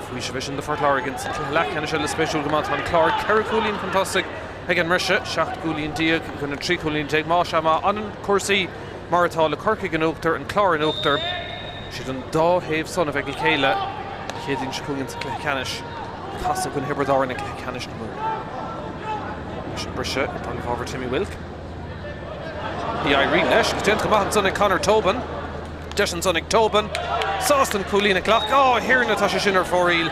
Faoiseamh é sin do Phort Láirge ins an cluiche leathcheannais eile spéisiúil go maith. Tá an Clár 4 chúilín chun tosaigh ag an mbriseadh, 17 gcúilín i gcoinne 13 cúilín. Más ea, má fhanann cúrsaí Mar atá, le Corcaigh in uachtar, an Clár in uachtar, siad an dá thaobh san a bheidh le chéile an Chéadaoin seo chugainn sa chluiche ceannais, ag casadh i gcoinne Thiobraid Árann i gcluiche ceannais na Mumhan. Leis an briseadh i dtaobh ábhar Timmy Wilk. Ní éiríonn leis, agus déanta go maith ansan ag Conor Tobin. Deis ansan ag Tobin. Sásta an cúilín a ghlacadh. Á, a Thiarna, tá sé sin ar fóraoil.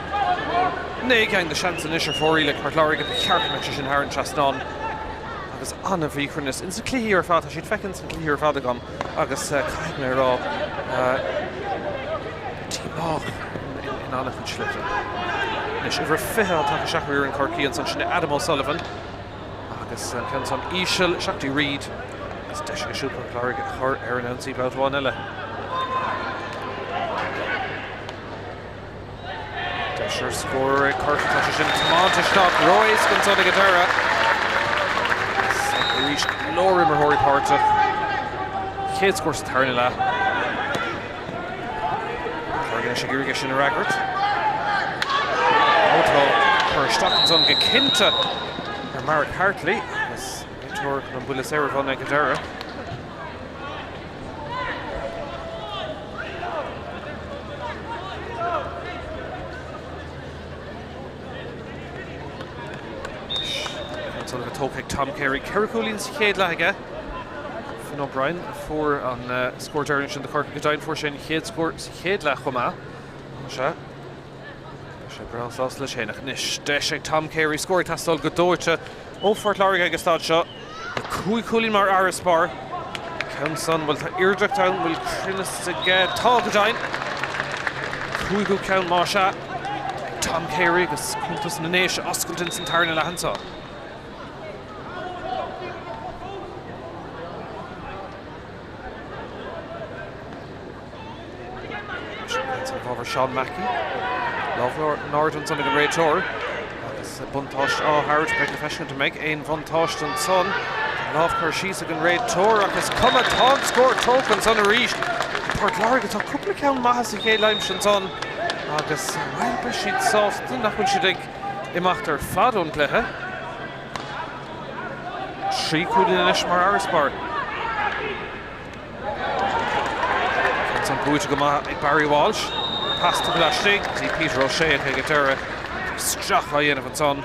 9 gceann de seans anois ar fóraoil ag Port Láirge. Ba cheart go mbeadh sé sin thar an trasnán. Agus an-mhíchruinneas ins na cluichí ar fad, tá siad feicthe ins na cluichí ar fad agam agus caithfidh mé a rá, díomách in an-chuid slite. Anois, uimhir 20 atá tagtha isteach ar fhoireann Chorcaí ansan, sin é Adam O'Sullivan agus an ceann san íseal, isteach dtí Reid agus deis aige siúd Port Láirge a chur ar an ionsaí babhta amháin eile. Deis ar scór ag Corcaigh, tá sé sin tiomáinte isteach ró-éasca ansan ag an deireadh. Arís go leor imreoirí páirteach. Chéad scór sa tarna leath. Corcaigh anois ag iarraidh é sin a fhreagairt. Ó tá cur isteach ansan go cinnte ar Mark Hartley agus réiteoir chun an buille saor a bhronnadh ag an deireadh. Sullivan tógtha ag Tom Carey. 4 chúilín sa chéad leath aige. Finn O'Brien a fuair an scór deireanach sin do Chorcaigh go deimhin. Fuair sé an chéad scór sa chéad leath chomh maith. Sea. Beidh sé breá sásta leis féin ach anois deis ag Tom Carey scór ag teastáil go dóite ó Phort Láirge ag an staid seo. 5 chúilín mar fharasbarr. Ceann san, bhuel tá iarracht ann, bhfuil cruinneas aige? Tá go deimhin. Cúigiú ceann más ea. Tom Carey agus cuntas na nDéise a oscailt ins an tarna leath anseo. San bhfabhar Seán Mackey. Lámh in airde ansan ag an réiteoir agus buntáiste á thabhairt. Beidh le feiscint an mbeidh aon bhuntáiste ansan. Lámh curtha síos ag an réiteoir ach is cuma, tá an scór tógtha ansan arís. Port Láirge, tá cúpla ceann maith sa chéad aimsir ansan agus, bhuel, beidh siad sásta nach bhfuil siad ag imeacht ar fad ón gcluiche. 3 chúilín anois mar fharasbarr. Ceann san buaite go maith ag Barry Walsh. Pas tugtha laistigh go dtí Peter O'Shea ag an deireadh. Isteach á dhéanamh ansan.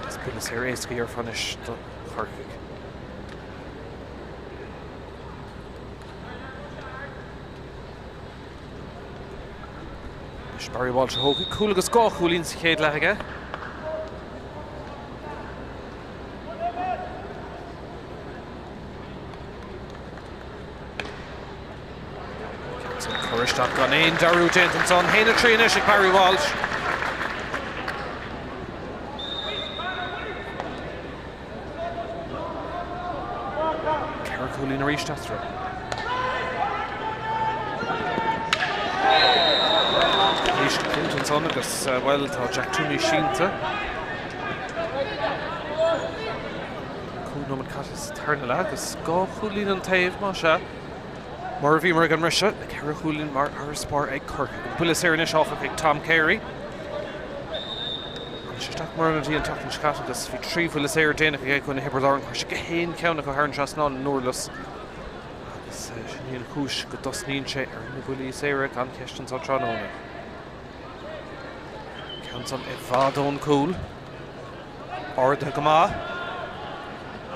Is buille saor éasca dhéarfá anois do Chorcaigh. Anois Barry Walsh a thógfaidh cúl agus 2 chúilín sa chéad leath aige. Cur isteach gan aon dearúd déanta ansan. 1-3 anois ag Barry Walsh. 4 chúilín arís eatarthu. Arís cinnte ansan agus, bhuel, tá Jack Twomey sínte. 5 nóiméad caite sa tarna leath agus 2 chúilín an taobh, más ea. Mar a bhíomar ag an mbriseadh, le 4 chúilín mar fharasbarr ag Corcaigh. An buille saor anois, áfach, ag Tom Carey. isteach mar ionadaí an tseachtain seo caite agus bhí 3 bhuille saor déanach aige i gcoinne Thiobraid Árann. Chuir sé gach aon cheann acu thar an trasnán i nDurlas agus sin í an chúis go dtosnaíonn sé ar na buillí saora gan cheist anso tráthnóna. Ceann san i bhfad ón gcúl. Ardaithe go maith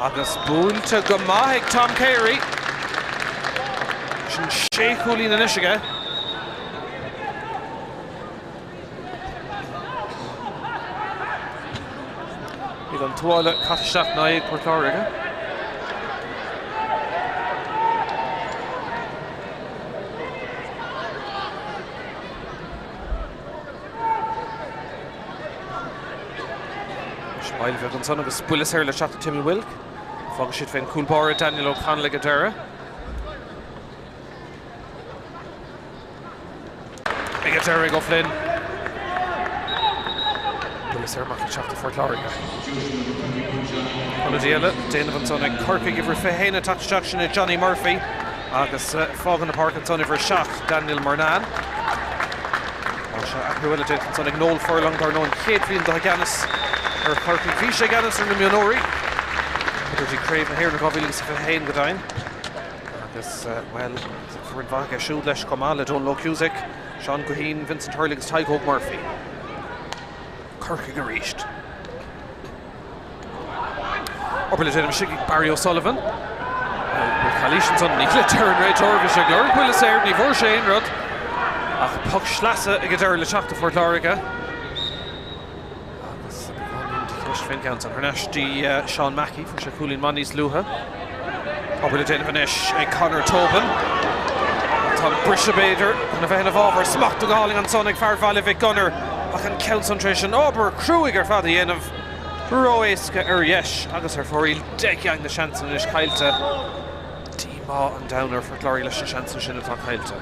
agus buailte go maith ag Tom Carey. Sin sé chúilín anois aige. Níl an tuáille caite isteach in aghaidh Port Láirge. Moill bheag ansan agus buille saor le teacht do Timmy Wilk. Fágfaidh siad fén cúl báire Daniel O'Connell ag an deireadh. Ag an deireadh ag O'Flynn. Buille saor amach le teacht do Phort Láirge. Ionadaí eile déanamh ansan ag Corcaigh uimhir 21 ag teacht isteach sin é Johnny Murphy agus fágann an pháirc ansan uimhir 7 Daniel Murnane. Tá sé athrú eile déanta ansan ag Noel Furlong, dar ndóigh an chéad bhliain dó i gceannas ar Chorcaigh. Bhí sé i gceannas ar na mionúirí go dtí Craobh na hÉireann 2021 go deimhin. Agus, bhuel, foireann mhaith aige siúd leis chomh maith le Donal O'Cusack, Seán Guithín, Vincent Hurley agus Tadhg Óg Murphy. Corcaigh arís. Obair le déanamh istigh ag Barry O'Sullivan. Bhfuil calaois ansan? Níl a deir an réiteoir. Bhí sé ag lorg buille saor, ní bhfuair sé aon rud. Ach poc sleasa ag an deireadh le teacht do Phort Láirge. Agus beagáinín de cheist fén gceann san. Thar n-ais dtí Seán Mackey, fuair sé cúilín maith níos luaithe. Obair le déanamh anois ag Conor Tobin. Tá an briseadh b'fhéidir chun a bheith ina bhfabhar. Smachtú go hálainn ansan ag fear Bhaile Mhic Gonair ach an ceann san tar éis an obair cruaidh ar fad a dhéanamh. Ró-éasca ar dheis agus ar fóraoil. 10 de na seansanna anois caillte. Díomá an domhain ar Phort Láirge leis na seansanna sin atá caillte.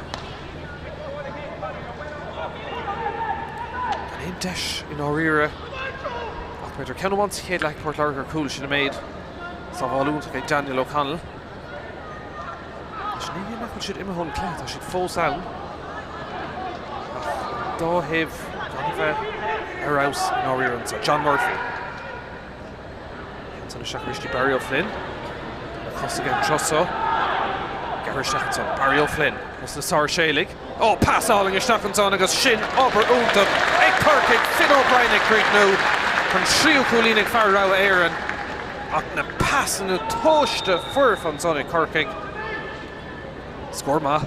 Gan aon deis i ndáiríre ach b'fhéidir ceann amháin sa chéad leath ag Port Láirge ar cúl, sin an méid. Sábháil iontach ag Daniel O'Connell. Anois ní hé nach bhfuil siad imithe ón gcluiche, tá siad fós ann. Ach an dá thaobh gan a bheith ar fheabhas i ndáiríre anseo. John Murphy. Ansan isteach arís dtí Barry O'Flynn. Na cosa aige an tráth seo. Gearrtha isteach ansan. Barry O'Flynn. Os na Sáirséalaigh. Ó, pas álainn isteach ansan agus sin obair iontach ag Corcaigh, Finn O'Brien ag críochnú an tríú cúilín ag fear rogha Éireann ach na pasanna tomhaiste foirfe ansan ag Corcaigh. Scór maith.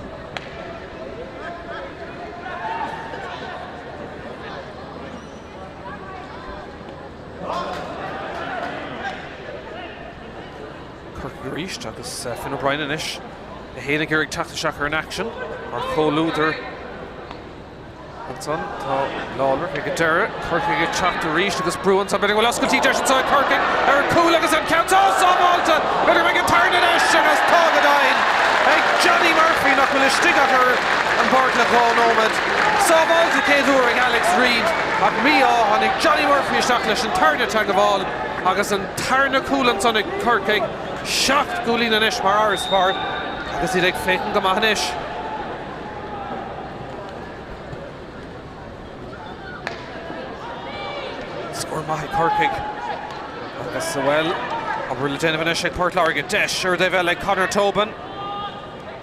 Corcaigh arís agus Finn O'Brien anois é féin ag iarraidh teacht isteach ar an aicsean mar chomhluadar ansan. Tá Lawlor ag an deireadh. Corcaigh ag teacht arís agus brú ansan. B'fhéidir go bhfuil oscailtí deis anseo ag Corcaigh ar an gcúl agus an ceann seo sábháilte. B'fhéidir go mbeidh an tarna deis agus tá go deimhin ag Johnny Murphy nach bhfuil istigh ach ar an bpáirc le 2 nóiméad. Sábháilte chéad uair ag Alex Reid ach mí-ádh tháinig Johnny Murphy isteach leis an tarna teagmháil agus an tarna cúl ansan ag Corcaigh, 7 gcúilín anois mar fharasbarr agus iad ag féachaint go maith anois. Scór maith ag Corcaigh agus, bhuel, obair le déanamh anois ag Port Láirge. Deis ar an dtaobh eile ag Conor Tobin.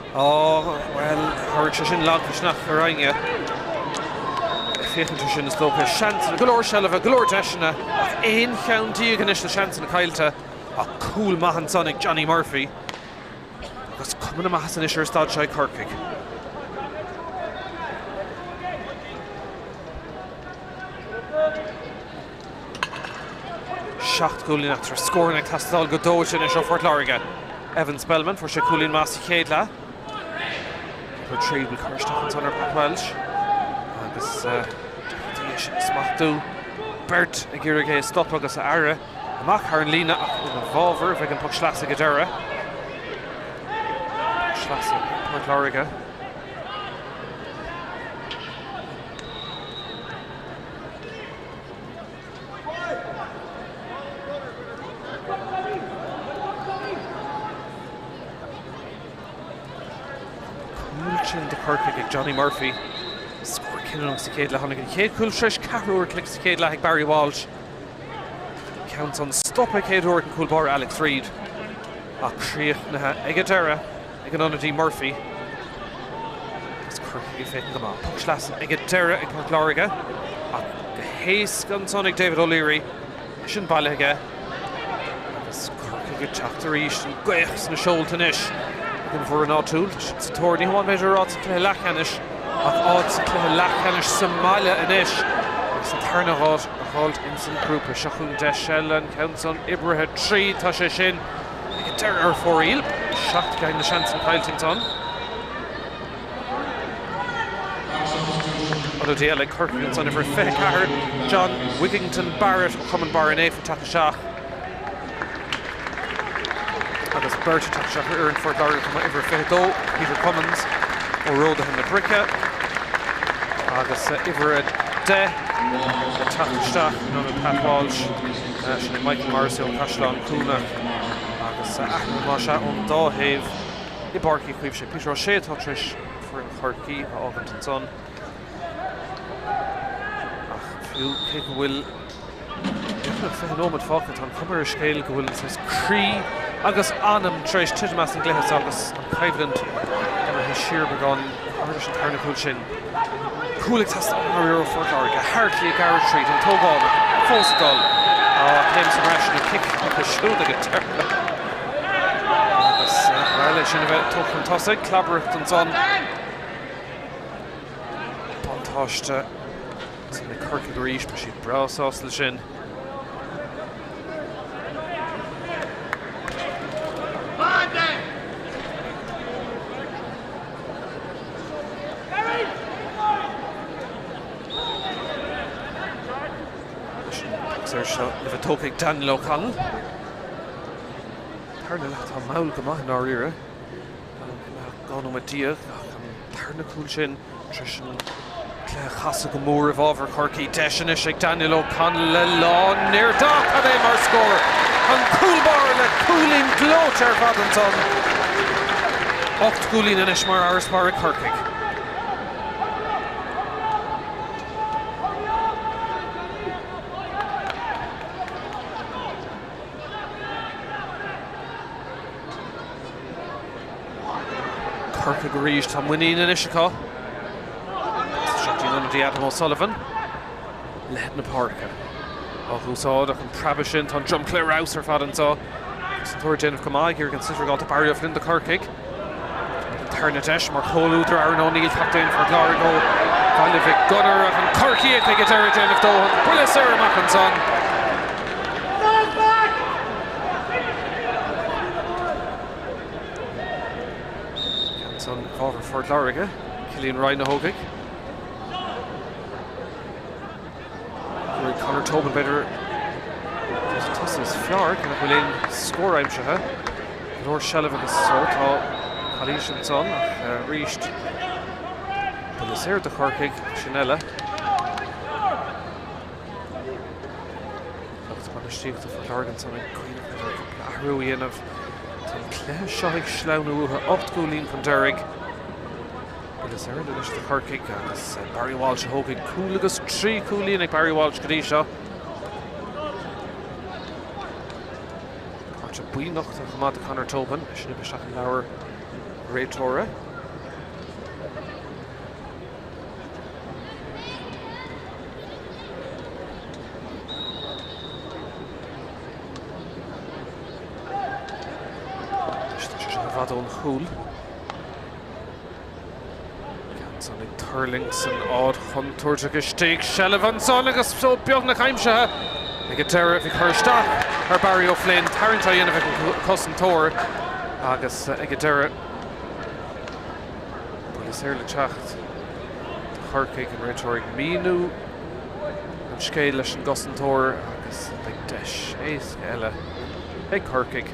Á, bhuel, thabharfadh sé sin lagmhisneach ar éinne ag féachaint air sin, is dócha. Seansanna, go leor seilbhe, go leor deiseanna, ach aon cheann déag anois de sheansanna caillte. Ach cúl maith ansan ag Johnny Murphy agus cuma na maitheasa anois ar an staid seo ag Corcaigh. 7 gcúilín eatarthu. Scóranna ag teastáil go dóite anois ó Phort Láirge. Evan Spellman, fuair sé cúilín maith sa chéad leath. Number 3 bhfuil cur isteach ansan ar Pat Walsh agus deacrachtaí é sin a smachtú. Beirt ag iarraidh é a stopadh agus a fhaire amach thar an líne ach ina bhfabhar a bheidh an poc sleasa ag an deireadh. Poc sleasa ag Port Láirge. Cúl sin do Chorcaigh ag Johnny Murphy. Scór cinniúnach sa chéad leath. Tháinig an chéad chúl tar éis ceathrú uair an chloig sa chéad leath ag Barry Walsh. ceann san stoptha chéad uair ag an gcúl báire Alex Reid ach críochnaithe ag an deireadh ag an ionadaí Murphy. Agus Corcaigh ag féachaint go maith. Poc sleasa ag an deireadh ag Port Láirge ach go héasca ansan ag David O'Leary. Sin bailithe aige agus Corcaigh ag teacht arís. An ghaoth sna seolta anois ag an bhfoireann áitiúil. Tá siad sa tóir ní hamháin b'fhéidir ar áit sa chluiche leathcheannais ach áit sa chluiche leathcheannais sa mbaile anois agus an tarna háit a fháilt ins an grúpa. Seo chugainn deis eile, an ceann san oibrithe tríd, tá sé sin ag an deireadh ar fóraoil. 7 gceann na seansanna caillte ansan. Ionadaí eile ag Corcaigh ansan, uimhir 24, John Wigington Barrett ó Chumann Barra Naofa ag teacht isteach agus beirt ag teacht isteach ar fhoireann Phort Láirge chomh maith, uimhir 22, Peter Cummins ó Ródaithe na Brice agus uimhir 10 ag teacht isteach in ionad Pat Walsh, sin é Michael Morrissey ó Chaisleán Cuanach agus athrú más ea ón dá thaobh. I bPáirc Uí Chaoimh sé Peter O'Shea atá tar éis foireann Chorcaí a fhágaint ansan. Ach fiú cé go bhfuil beagnach 20 nóiméad fágtha, tá an chuma ar an scéal go bhfuil saghas croí agus anam tar éis titim as an gcluiche seo agus an choimhlint imithe siar beagán thar leis an tarna cúl sin. Cúl ag teastáil ó Phort Láirge, Hartley ag gearradh tríd, an t-ógánach fós ag dul. Céim sa mbreis nó cic acu siúd ag an deireadh. Agus bhuel, é sin a bheith tugtha chun tosaigh, clabaireacht ansan. Buntáiste ag Corcaigh arís, beidh siad breá sásta leis sin. Saor seo le bheith tógtha ag Daniel O'Connell. Tarna leath atá mall go maith i ndáiríre. 12 nóiméad ach an tarna cúl sin tar éis an cluiche a chasadh go mór i bhfabhar Chorcaí. Deis anois ag Daniel O'Connell le lán-nirt. Ach cad é mar scór! An cúl báire le cúilín gleoite ar fad ansan. 8 gcúilín anois mar fharasbarr ag Corcaigh. Corcaigh arís, tá muinín anois acu. Isteach go dtí an ionadaí Adam O'Sullivan. Leithead na páirce á úsáid ach an preabadh sin, tá an dromchla ar fheabhas ar fad anseo. Agus an tóir ag déanamh go maith ag iarraidh an sliotar a fháil do Barry O'Flynn do Chorcaigh. An tarna deis mar chomhluadar Aaron O'Neill, captaen Phort Láirge ó Bhaile Mhic Gonair ach an Corcaíoch ag an deireadh ag déanamh dóthain. Buille saor amach ansan. Ceann san i bhfabhar Phort Láirge, Cillian Ryan a thógfaidh. Conor Tobin b'fhéidir an tosaí is fearr, cé nach bhfuil aon scór aimsithe. Go leor seilbh agus so tá calaois ansan ach arís buille saor do Chorcaigh sin eile. Lucht bainistíochta Phort Láirge ansan ag cuimhneamh ar cúpla athrú a dhéanamh. Tá an cluiche seo ag sleamhnú uathu, 8 gcúilín chun deiridh. Buille saor anois do Chorcaigh agus Barry Walsh a thógfaidh cúl agus 3 chúilín ag Barry Walsh go dtí seo. Cárta buí nochta chomh maith do Conor Tobin, sin isteach i leabhar réiteora. Anois tá sé seo i bhfad ón chúl. Ceann san ag tuirlingt san áit chontúirteach istigh. Seilbh ansan agus so beagnach aimsithe ag an deireadh. Bhí cur isteach ar Barry O'Flynn, tarraingt á dhéanamh ag an cosantóir agus ag an deireadh buille saor le teacht do Chorcaigh, an réiteoir ag míniú an scéil leis an gcosantóir agus beidh deis éasca eile ag Corcaigh.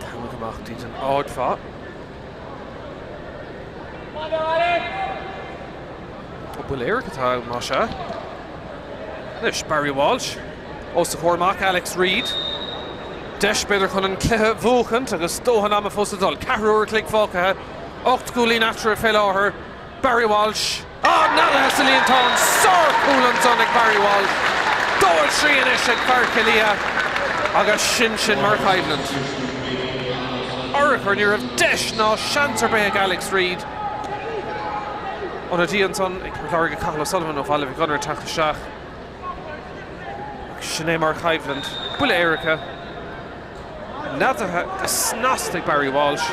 Tamall amach tríd an áit mhaith. Ó buille éirice atá ann, más ea. Anois Barry Walsh. Os a chomhair amach Alex Reid. Deis b'fhéidir chun an cluiche a bhuachaint agus dóthain ama fós le dul. Ceathrú uair a chloig fágtha. 8 gcúilín eatarthu fé láthair. Barry Walsh, ah, neadaithe sa líontán, sárchúl ansan ag Barry Walsh. 2 3 anois ag fear Chill Liath agus sin sin mar choimhlint. Urchar, ní raibh deis ná seans ar bith ag Alex Reid. Ionadaí ansan ag Port Láirge Cathal O'Sullivan ó Bhaile Mhic Gonair ag teacht isteach. Agus sin é mar choimhlint. Buille éirice. Neadaithe go snasta ag Barry Walsh.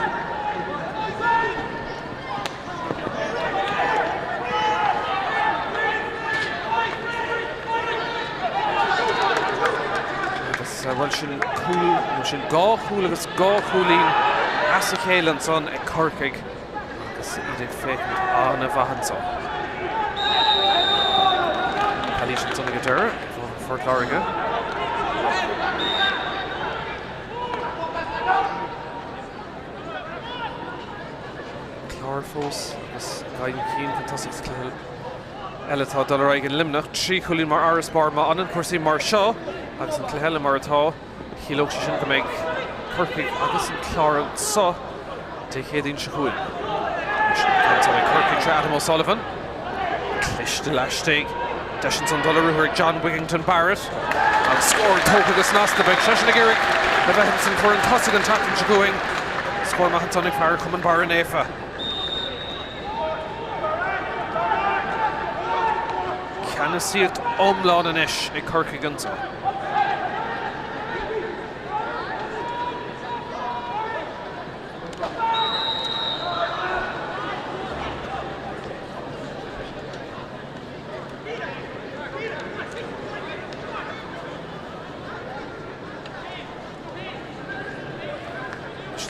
Agus bhuel sin cúl, nó sin dhá chúl agus dhá chúilín as a chéile ansan ag Corcaigh agus iad ag féachaint an-mhaith ansan. Calaois ansan ag an deireadh ag Phort Láirge. Clár fós agus Gaillimh Keane chun tosaigh sa chluiche eile atá ag dul ar aghaidh in Luimneach. 3 chúilín mar fharasbarr má fhanann cúrsaí mar seo agus an cluiche eile mar atá, chiallódh sé sin go mbeidh Corcaigh agus an Clár anso Dé Céadaoin seo chugainn. Anois an ceann san ag Corcaigh tré Adam O'Sullivan. Cliste laistigh. Deis ansan dul ar ruathar ag John Wigington Barrett. An scór tógtha go snasta. Beidh seisean ag iarraidh a bheith ins an bhfoireann tosaigh an tseachtain seo chugainn. Scór maith ansan ag fear Chumann Barra Naofa. Ceannasaíocht iomlán anois ag Corcaigh anso.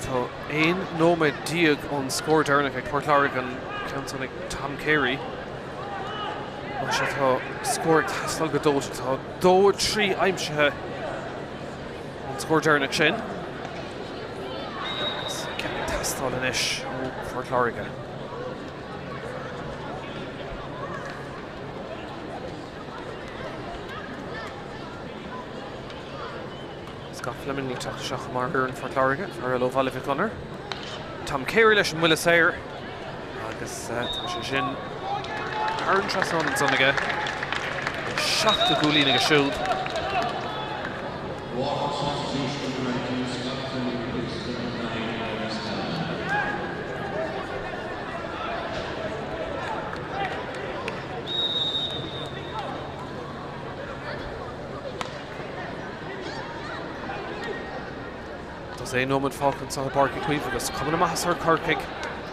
Tá 11 nóiméad ón scór deireanach ag Port Láirge, an ceann san ag Tom Carey. Mar sin tá scór ag teastáil go dóite. Tá 2-3 aimsithe ón scór deireanach sin. Agus ceann ag teastáil anois ó Phort Láirge. Scott Fleming ag teacht isteach mar fhoireann Phort Láirge, fear eile ó Bhaile Mhic Gonair. Tom Carey leis an mbuille saor agus tá sé sin thar an trasnán ansan aige. Seachtú cúilín aige siúd. Tá 6 nóiméad fágtha anseo i bPáirc Uí Chaoimh agus cuma na maitheasa ar Chorcaigh.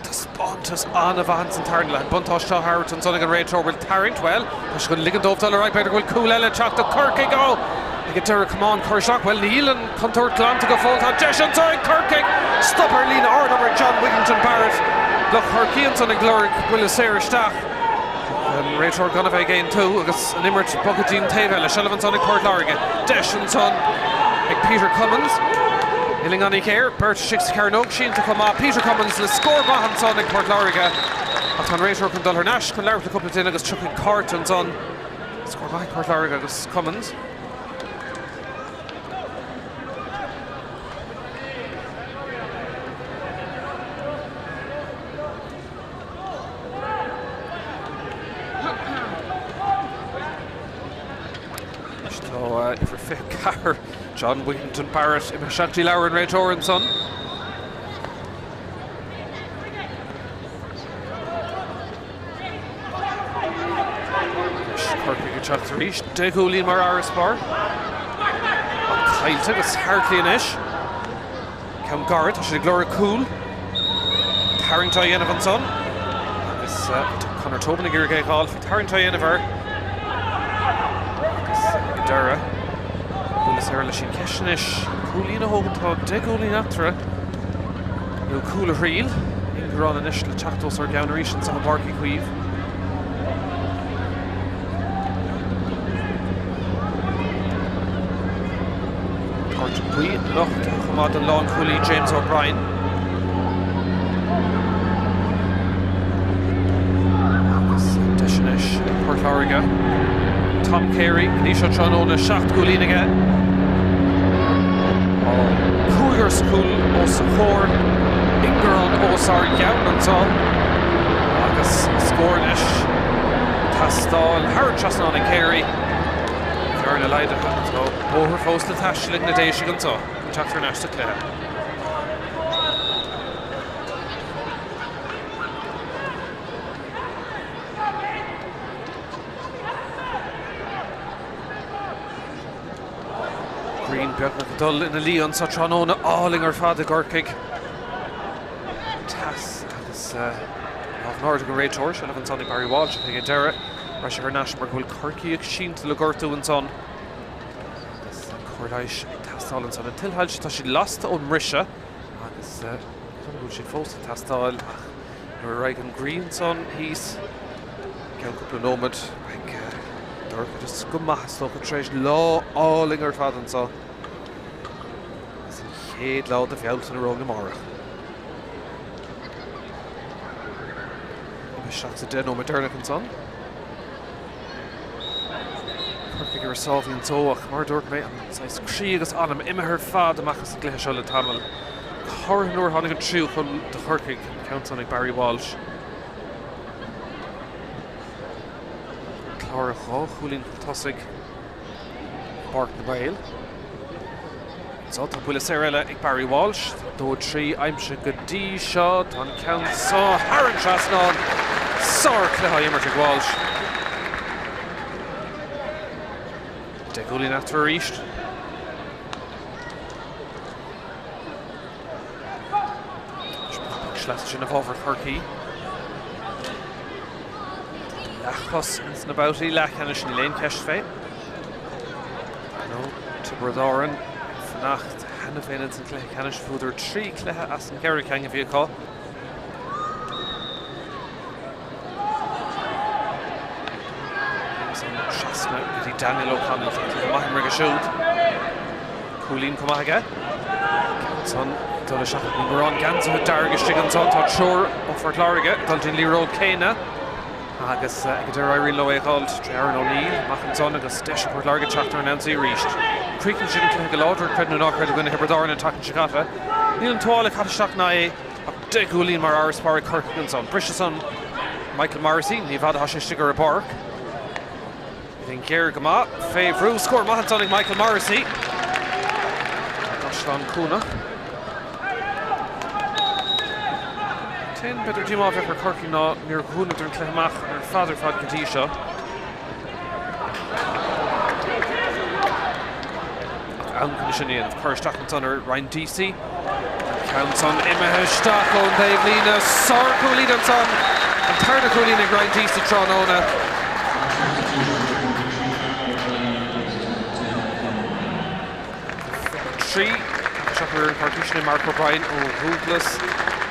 Taispeántas an-mhaith ins an tarna leath. An buntáiste á thabhairt ansan ag an réiteoir. Bhfuil tarraingt? Bhuel, tá sé chun ligean dóibh dul ar aghaidh. B'fhéidir go bhfuil cúl eile ag teacht do Chorcaigh. Ó! Ag an deireadh, camán curtha isteach. Bhuel, níl an chontúirt glanta go fóill. Tá deis anseo ag Corcaigh! Stop ar líne, ardobair ag John Wigington Barrett. Lucht Chorcaí ansan ag lorg buille saor isteach. An réiteoir gan a bheith ag aontú agus an imirt bogtha go dtí an taobh eile. Seilbh ansan ag Port Láirge. Deis ansan ag Peter Cummins. Uillinn an-ghéar, beirt istigh sa chearnóg, sínte chomh maith. Peter Cummins le scór maith ansan ag Port Láirge. Ach tá an réiteoir chun dul thar n-ais chun labhairt le cúpla duine agus tiocfaidh cárta ansan. Scór maith ag Port Láirge agus Cummins. Anois tá uimhir 24, John Wigington Barrett, imithe isteach go dtí leabhar an réiteora ansan. Anois Corcaigh ag teacht arís. 10 gcúilín mar fharasbarr. Ach caillte agus Hartley anois. Ceann gairid, tá siad ag lorg cúl. Tarraingt á dhéanamh ansan agus Conor Tobin ag iarraidh é a fháil. Bhí tarraingt á dhéanamh air agus ag an deireadh, buille saor leis an cheist anois. Cúilín a thógaint, tá 10 gcúilín eatarthu nó cúl a thriail. Ingearán anois le teacht os ár gceann arís anseo i bPáirc Uí Chaoimh. Cárta buí nochta chomh maith don lánchúlaí James O'Brien. Agus deis anois ag Port Láirge. Tom Carey, go dtí seo tráthnóna, 7 gcúilín aige. Tá cúigear sa chúl os a chomhair. ingearán os ár gceann anseo agus scór anois ag teastáil thar an trasnán ag Carey. Bearna laghdaithe. Tá bóthar fós le taisteal ag na Déisigh anseo chun teacht thar n-ais sa chluiche. Grian beagnach ag dul ina luí anseo tráthnóna álainn ar fad i gCorcaigh. Teas agus lámh in airde ag an réiteoir, seilbh ansan ag Barry Walsh ach ag an deireadh raibh sé thar n-ais mar go bhfuil Corcaigh ag sínte le gortú ansan. Agus cóir leighis ag teastáil ansan. An tuilshoilse, tá siad lasta ón mbriseadh agus go bhfuil siad fós ag teastáil ach nuair a raghaidh an ghrian san thíos i gceann cúpla nóiméad beidh dorchadas go maith is dócha tar éis lá álainn ar fad anseo agus an chéad lá de Bhealtaine romhainn amárach. Isteach sa 10 nóiméad deireanach ansan. Corcaigh ar a sáimhín só ach mar a dúirt mé, an saghas croí agus anam imithe ar fad amach as an gcluiche seo le tamall. Go háirithe nuair a tháinig an tríú cúl do Chorcaigh, an ceann san ag Barry Walsh. An Clár dhá chúilín chun tosaigh i bPáirc na nGael. Anseo tá buille saor eile ag Barry Walsh. 2, 3 aimsithe go dtí seo. Tá an ceann seo thar an trasnán. Sárchluiche á imirt ag Walsh. 10 gcúilín eatarthu arís. Sleasa sin i bhfabhar Chorcaí. Leathchos ins na babhtaí leathcheannais, níl aon cheist fé. Nó Tiobraid Árann ag fanacht cheana féin ins an chluiche ceannais, bhuadar 3 chluiche as an gceithre ceann a bhí acu. Agus an trasna go dtí Daniel O'Connell, tá cluiche maith imeartha aige siúd. Cúilín chomh maith aige. Ceann san ag dul isteach ag an nGarrán geansaithe dearg istigh ansan. Tá triúr ó Phort Láirge ag dul dtí'n liathróid céanna. Agus ag an deireadh éiríonn leo é a dh'fháilt tré Aaron O'Neill amach ansan agus deis ag Port Láirge teacht ar an ionsaí arís. Chríochnaigh siad an cluiche go láidir, creid nó ná creid, i gcoinne Thiobraid Árann an tseachtain seo caite. Níl an tuáille caite isteach ná é ach 10 gcúilín mar fharasbarr ag Corcaigh ansan. Briseadh san Michael Morrissey, ní bhfada atá sé istigh ar an bpáirc. Iad géar go maith fé bhrú. Scór maith ansan ag Michael Morrissey. I gCaisleán Cuanach. An t-aon b'fhéidir díomá a bheadh ar Chorcaigh ná níor dhúnadar an cluiche amach ar fad ar fad go dtí seo. Ach am chun sin a dhéanamh. Cur isteach ansan ar Ryan Deasy. An ceann san imithe isteach ón dtaobhlíne. Sárchúilín ansan. An tarna cúilín ag Ryan Deasy tráthnóna. 3 isteach ar fhoireann Chorcaí, sin é Mark O'Brien ó Dhúglas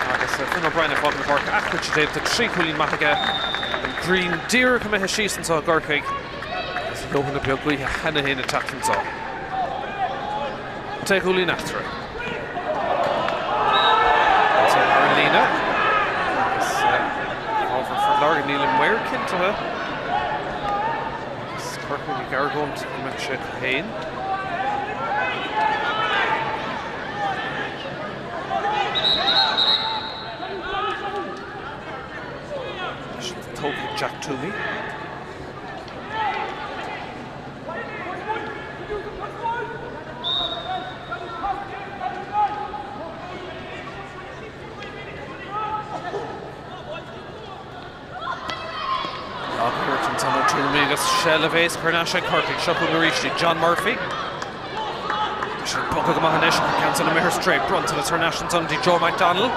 agus Finn O'Brien ag fágaint na páirce a chuid déanta, 3 chúilín maith aige. An ghrian díreach imithe síos anseo i gCorcaigh agus leoithne beag gaoithe cheana féin ag teacht anseo. 10 gcúilín eatarthu. Ansan ar an líne agus i bhfabhar Phort Láirge níl an maor cinntithe agus Corcaigh ag argóint go mbeadh sé acu féin. Tógtha ag Jack Twomey. Lag-imirt ansan ó Twomey agus seilbh éasca thar n-ais ag Corcaigh. Seo chugainn arís í John Murphy. Tá sé bogtha go maith anois ach an ceann san imithe ar strae. Bronntanas thar n-ais ansan dtí Joe McDonnell.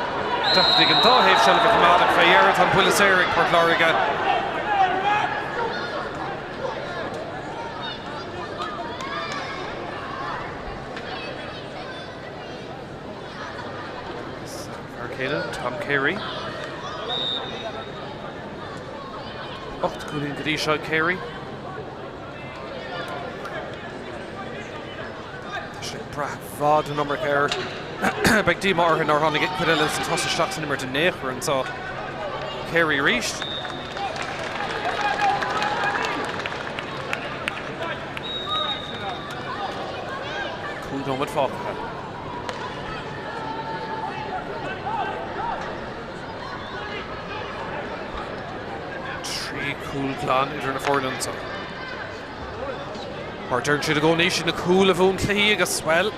Deacair ag an dá thaobh seilbh a choimeád ach fé dheireadh tá an buille saor ag Port Láirge. Fear céile, Tom Carey. 8 gcúilín go dtí seo ag Carey. Tá sé ag brath i bhfad an iomarca air. Beidh díomá orthu nár tháinig cuid eile den tosaigh isteach san imirt in aon chor anseo. Carey arís. 5 nóiméad fágtha. Cúl glan idir na foirne anseo. Mar a deireann siad i gcónaí, siad na cúil a bhuann cluichí agus, bhuel,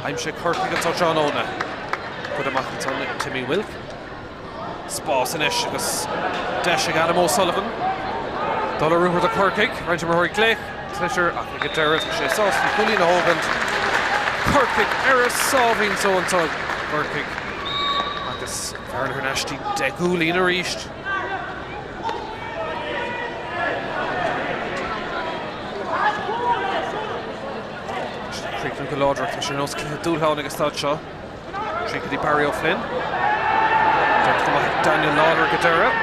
aimsigh Corcaigh anseo tráthnóna. Curtha amach ansan ag Timmy Wilk. Spás anois agus deis ag Adam O'Sullivan dul ar ruathar do Chorcaigh. Roinnt imreoirí ag glaoch sliotar ach ag an deireadh tá sé sásta an cúilín a thógaint. Corcaigh ar a sáimhín só anseo i gCorcaigh agus an bhearna thar n-ais dtí 10 gcúilín arís. Críochnú go láidir ach tá sé ar nós cluiche dúshláin ag an staid seo. Trí go dtí Barry O'Flynn. Déanta go maith ag Daniel Lawlor ag an deireadh.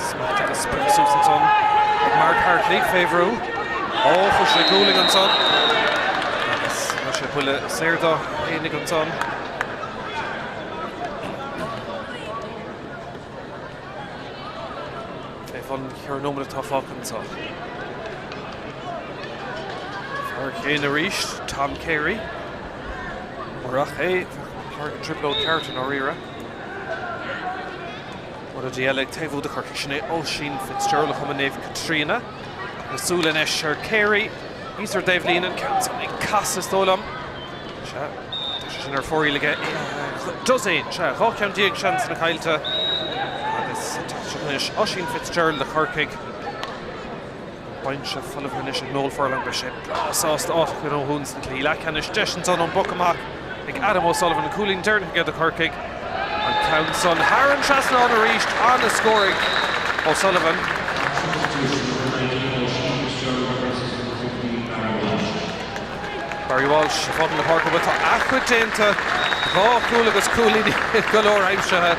Smacht agus pioctha suas ansan ag Mark Hartley fé bhrú. Ó, fuair sé gualainn ansan. Agus rinne sé buille saor dó fhéinig ansan. Fé bhun cheithre nóiméad atá fágtha anseo. Fear céanna arís, Tom Carey. Murach é, bheadh an trioblóid ceart i ndáiríre. Ionadaí eile ag taobhú do Chorcaigh, sin é Oisín Fitzgerald ó Chumann Naomh Caitríona. Na súile anois ar Carey, thíos ar an dtaobhlíne, an ceann san ag casadh is dóigh liom. Sea, tá sé sin ar fóraoil aige. Dosaen, sea, 12 ceann seansanna caillte agus an teacht seo anois Oisín Fitzgerald do Chorcaigh. An binse folamh anois ag Noel Furlong, beidh sé breá sásta áit a ghnóthú sna cluichí leathcheannais. Deis ansan ón bpoc amach ag Adam O'Sullivan, an cúilín deireanach aige do Chorcaigh. An ceann san thar an trasnán arís, an-scór ag O'Sullivan. Barry Walsh ag fágáil na páirce bhuel tá a chuid déanta, dhá chúl agus cúilíní go leor aimsithe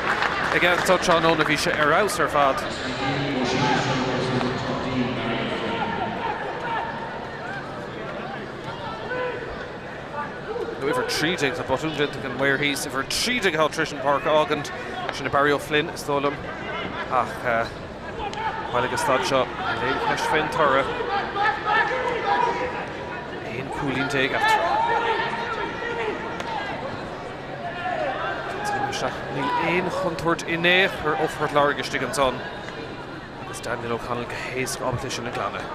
aige anseo tráthnóna, bhí sé ar fheabhas ar fad. Nó uimhir 13, tá botún déanta ag an maor thíos, uimhir 13 atá tar éis an pháirc a fhágaint, sin é Barry O'Flynn is dóigh liom ach. Bhuel ag an staid seo, níl aon cheist fén toradh. 11 cúilín eatarthu. Níl aon chontúirt in aon chor ó Phort Láirge istigh ansan agus Daniel O'Connell go héasca ábalta é sin a ghlanadh.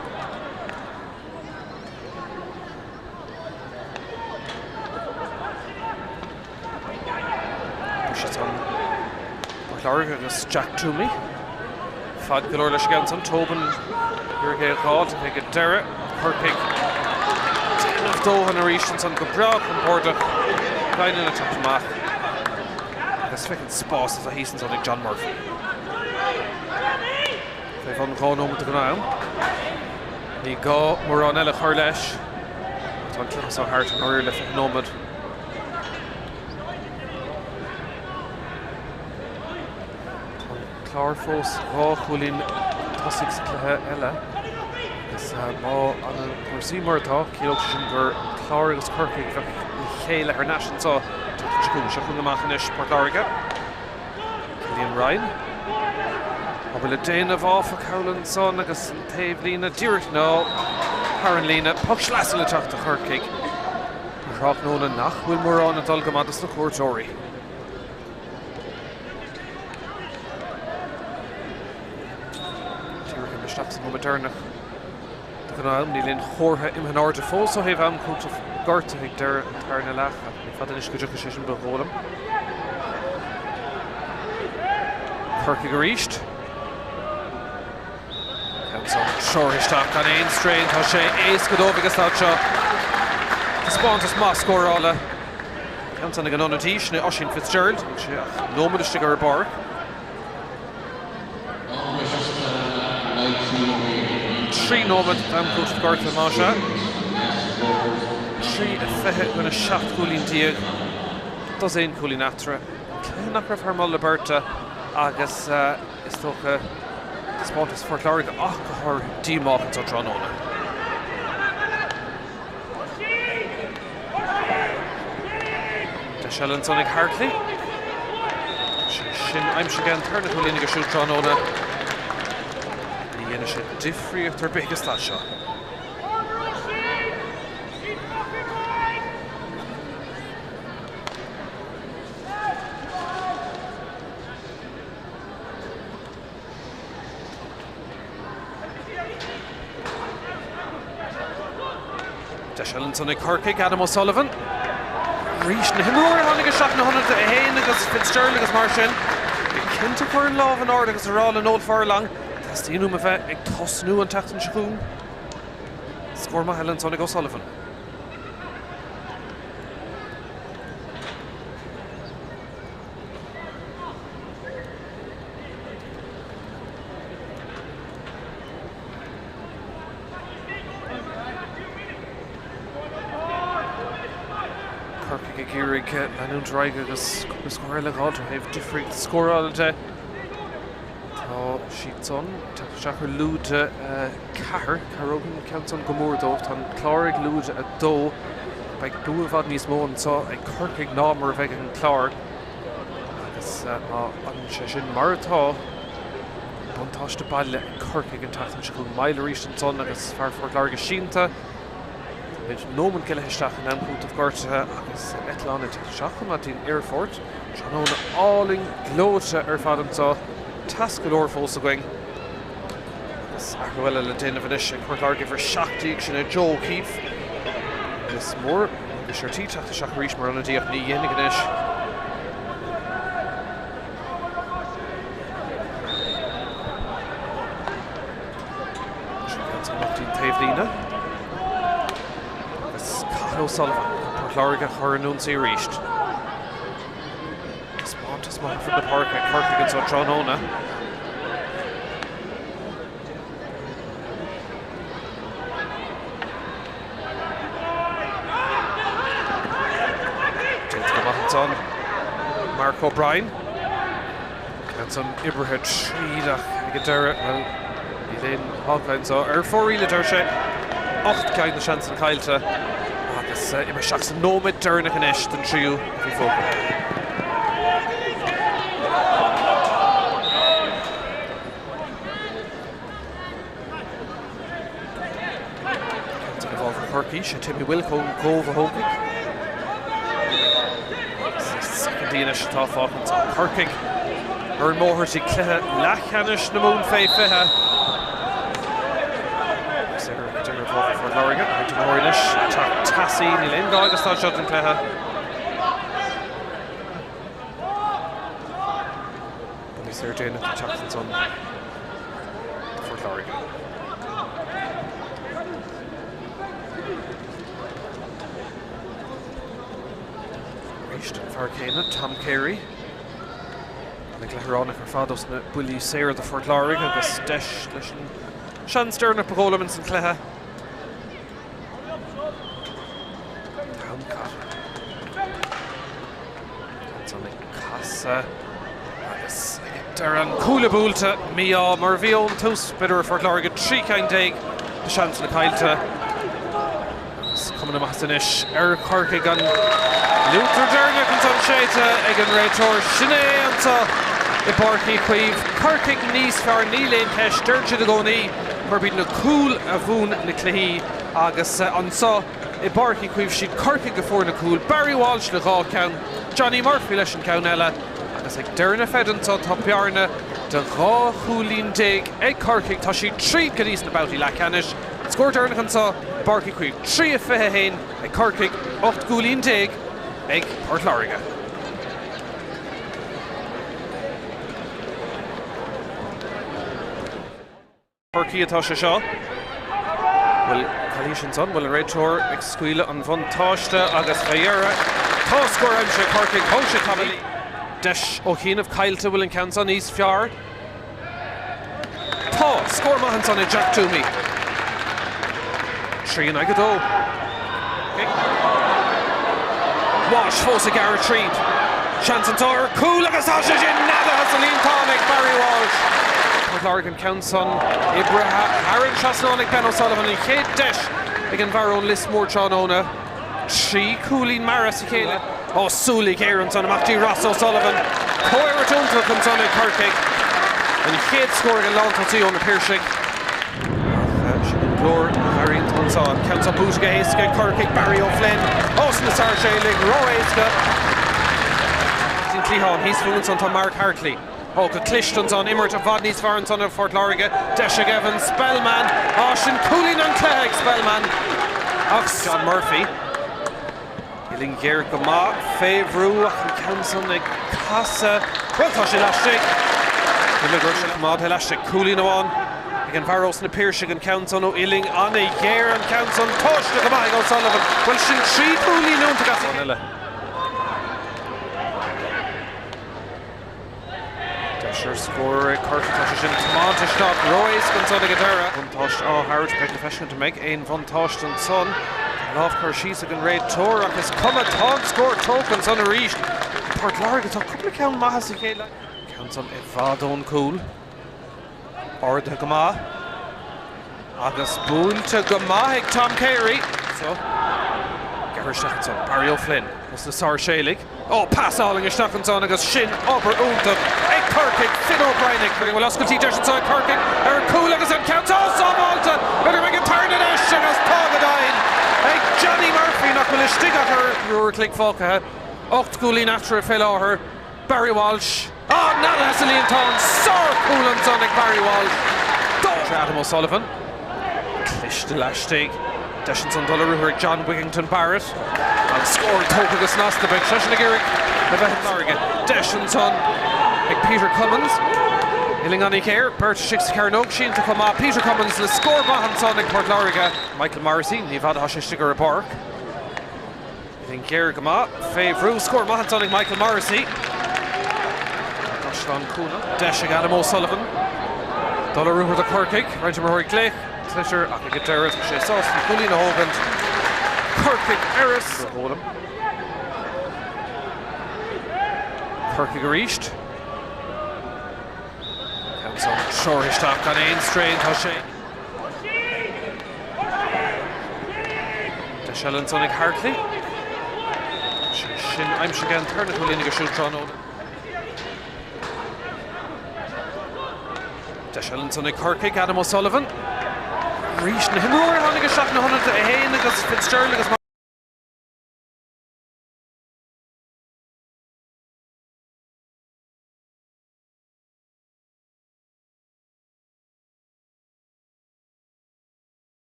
Briseadh ansan Port Láirge agus Jack Toomey. Fad go leor leis an gceann san. Tobin ag iarraidh é a dh'fháilt ach ag an deireadh Corcaigh déanamh dóthain arís ansan go breá compordach. Guinan ag teacht amach agus féach an spás atá thíos ansan ag John Murphy. Fé bhun 2 nóiméad den am. Ní gá mórán eile a chur leis. Tá an cluiche seo thart i ndáiríre le 20 nóiméad. Tá an Clár fós dhá chúilín tosaigh sa chluiche eile agus má fhanann cúrsaí mar atá, ciallódh sé sin gur an Clár agus Corcaigh a bheadh le chéile thar n-ais anseo an tseachtain seo chugainn. Seo chugainn amach anois Port Láirge. Cillian Ryan. Obair le déanamh áfach thall ansan agus an taobhlíne díreach nó thar an líne. Poc sleasa le teacht do Chorcaigh. Ar thráthnóna nach bhfuil mórán ag dul go maith dos na cuairteoirí. Díreach imithe isteach sa nóiméad deireanach de ghnáth-am. Níl aon chomhartha imithe in airde fós ó thaobh am cúiteamh gortaithe ag deireadh an tarna leath ach ní fada anois go dtiocfaidh sé sin ba dhóigh liom. Corcaigh arís. Ceann san treoraithe isteach gan aon strain. Tá sé éasca dóibh ag an staid seo. Taispeántas maith scórála. Ceann san ag an ionadaí, sin é Oisín Fitzgerald. Níl sé ach nóiméad istigh ar an bpáirc. 3 nóiméad d'am cúitimh gortaithe más ea. 3-20 in aghaidh 17 gcúilín. Dosaen cúilín eatarthu. An cluiche nach raibh thar moladh beirte agus is dócha taispeántas Phort Láirge ach go háirithe díomách anseo tráthnóna. Deis eile ansan ag Hartley. Sé sin aimsithe aige an tarna cúilín aige siúd tráthnóna. Ní dhéanfaidh sé difríocht ar bith ag an staid seo. Deis eile ansan ag Corcaigh, Adam O'Sullivan. Arís na himreoirí a tháinig isteach ina hionad é féin agus Fitzgerald agus mar sin. Ag cinnte cur an lámh in airde agus a rá le Noel Furlong, Teastaíonn uaim a bheith ag tosnú an tseachtain seo chugainn. Scór maith eile ansan ag O'Sullivan. Corcaigh ag iarraidh leanúint ar aghaidh agus cúpla scór eile a dh'fháilt ó thaobh difríocht scórála de. Tá siad san ag teacht isteach ar lúide 4. Cabhróidh an ceann san go mór dóibh. Tá an Clár ag lúide 2. Beidh bua i bhfad níos mó anseo ag Corcaigh ná mar a bheidh ag an Clár. Agus má fhanann sé sin mar atá, Buntáiste baile ag Corcaigh an tseachtain seo chugainn. Moill arís ansan agus fear Phort Láirge sínte. Táimid nóiméad go leith isteach in am cúitimh gortaithe agus eitleán ag teacht isteach chomh maith dtí'n aerfort. Tráthnóna álainn gleoite ar fad anseo. Teas go leor fós againn. Agus athrú eile le déanamh anois ag Port Láirge uimhir 17, sin é Joe O'Keeffe. Lios Mór, bhí sé ar tí teacht isteach arís mar ionadaí ach ní dhéanfaidh anois. Amach dtí'n taobhlíne. Agus Cathal O'Sullivan chun Port Láirge a chur in ionsaí arís. Taispeántas maith ar fud na páirce ag Corcaigh anseo tráthnóna. Déanta go maith ansan Mark O'Brien. Ceann san oibrithe tríd ach ag an deireadh, bhuel, níl aon thábhacht anseo. Ar fóraoil a deir sé. 8 gceann de sheansanna caillte agus imeacht isteach sa nóiméad deireanach anois den tríú faoi fógra. Ceann de bhall Chorcaí, sé Timmy Wilk ón gCóbh a thógfaidh. Soicindí anois atá fágtha anseo. Corcaigh ar an mbóthar dtí cluiche leathcheannais na Mumhan fé 20. Agus ar deireadh bhóthar Phort Láirge, roinnt imreoirí anois teacht teasaí, níl aon gá ag an staid seo den chluiche. Buillí saora déanach ag teacht ansan do Phort Láirge. Arís an fear céanna, Tom Carey. Ana gcluiche ar fad os na buillí saora do Phort Láirge agus deis leis an seans deireanach ba dhóigh liom ins an cluiche. Tom Cotter. Ansan ag casadh agus ag an deireadh an cúl buailte mí-ádh mar a bhí ón tús b'fhéidir ar Phort Láirge 13 ceann de sheansanna caillte. Agus cuma na maitheasa anois ar Chorcaigh an liútar deireanach ansan séidte ag an réiteoir. Sin é anseo i bPáirc Uí Chaoimh. Corcaigh níos fearr níl aon cheist, deireann siad i gcónaí gurb iad na cúil a bhuann na cluichí agus anseo I bPáirc Uí Chaoimh siad Corcaigh a fuair na cúil, Barry Walsh le 2 cheann, Johnny Murphy leis an gceann eile agus ag deireadh na feide anseo tá bearna de 12 chúilín ag Corcaigh. Tá siad tríd go dtí sna babhtaí leathcheannais. An scór deireanach anseo i bPáirc Uí Chaoimh, 3-21 ag Corcaigh, 18 gcúilín ag Port Láirge. Chorcaí atá sé seo. Bhfuil calaois ansan? Bhfuil an réiteoir ag scaoileadh an bhuntáiste agus fé dheireadh tá scór aimsithe ag Corcaigh. Thóg sé tamall. Deis ó chianaibh caillte. Bhfuil an ceann seo níos fearr? Tá! Scór maith ansan ag Jack Twomey. 3 in aghaidh 2. Walsh fós ag gearradh tríd. Seans anseo ar chúl agus tá sé sin neadaithe sa líontán ag Barry Walsh. Port Láirge an ceann san oibrithe thar an trasnán ag Ben O'Sullivan. An chéad deis ag an bhfear ón Lios Mór tráthnóna. 3 chúilín meara as a chéile. Ó súil ghéar ansan amach dtí Ross O'Sullivan. Comhimirt iontach ansan ag Corcaigh. An chéad scór ag an lántosaí ó na Piarsaigh. Ach sin an glór a airíonn tú anso. An ceann seo buaite go héasca ag Corcaigh, Barry O'Flynn os na Sáirséalaigh, ró-éasca. An cliathán thíos fúinn ansan tá Mark Hartley. Ó, go cliste ansan, imirt i bhfad níos fearr ansan ag Phort Láirge. Deis ag Evan Spellman. Á, sin cúilín an chluiche ag Spellman. Ach John Murphy. Uillinn ghéar go maith fé bhrú ach an ceann san ag casadh. Bhuel tá sé laistigh! Níl go raibh sé coimeádtha laistigh. Cúilín amháin ag an bhfear ós na Piarsaigh an ceann san ó uillinn an-ghéar an ceann san tomhaiste go maith ag O'Sullivan. Bhuel sin trí chúilín iontach as an eile. Deis ar scór ag Corcaigh, tá sé sin tiomáinte isteach ró-éasca ansan ag an deireadh. Buntáiste á thabhairt, beidh le feiscint an mbeidh aon bhuntáiste ansan. Tá lámh curtha síos ag an réiteoir ach is cuma, tá an scór tógtha ansan arís. Port Láirge, tá cúpla ceann maith as a chéile. Ceann san i bhfad ón gcúl. Ardaithe go maith agus buailte go maith ag Tom Carey. So, gearrtha isteach ansan, Barry O'Flynn os na Sáirséalaigh. Ó, pas álainn isteach ansan agus sin obair iontach ag Corcaigh, Finn O'Brien ag cur. Bhfuil oscailtí deis anso ag Corcaigh ar an gcúl agus an ceann seo sábháilte! B'fhéidir go mbeidh an tarna deis agus tá go deimhin ag Johnny Murphy nach bhfuil istigh ach ar uair a chloig fágtha. 8 gcúilín eatarthu fé láthair. Barry Walsh. Ah, neadaithe sa líontán! Sár-chúl ansan ag Barry Walsh. Adam O'Sullivan. Cliste laistigh. Deis ansan dul ar ruathar ag John Wigington Barrett. An scór tógtha go snasta. Beidh seisean ag iarraidh a bheith in Láirge. Deis ansan ag Peter Cummins. Uillinn an-ghéar. Beirt istigh sa chearnóg. Sínte chomh maith. Peter Cummins le scór maith ansan ag Port Láirge. Michael Morrissey. Ní fada atá sé istigh ar an bpáirc. Uillinn ghéar go maith fé bhrú. Scór maith ansan ag Michael Morrissey. Caisleán Cuanach. Deis ag Adam O'Sullivan dul ar ruathar do Chorcaigh. Roinnt imreoirí ag glaoch sliotar ach ag an deireadh tá sé sásta an cúilín a thógaint. Corcaigh ar a bhfoghlaim. Corcaigh arís. Ceann san treoraithe isteach gan aon strain. Tá sé. Deis eile ansan ag Hartley. Sé sin aimsithe an tarna cúilín aige siúd tráthnóna. Deis eile ansan ag Corcaigh, Adam O'Sullivan. Arís na himreoirí a tháinig isteach na hionadaithe 1 agus Fitzgerald agus.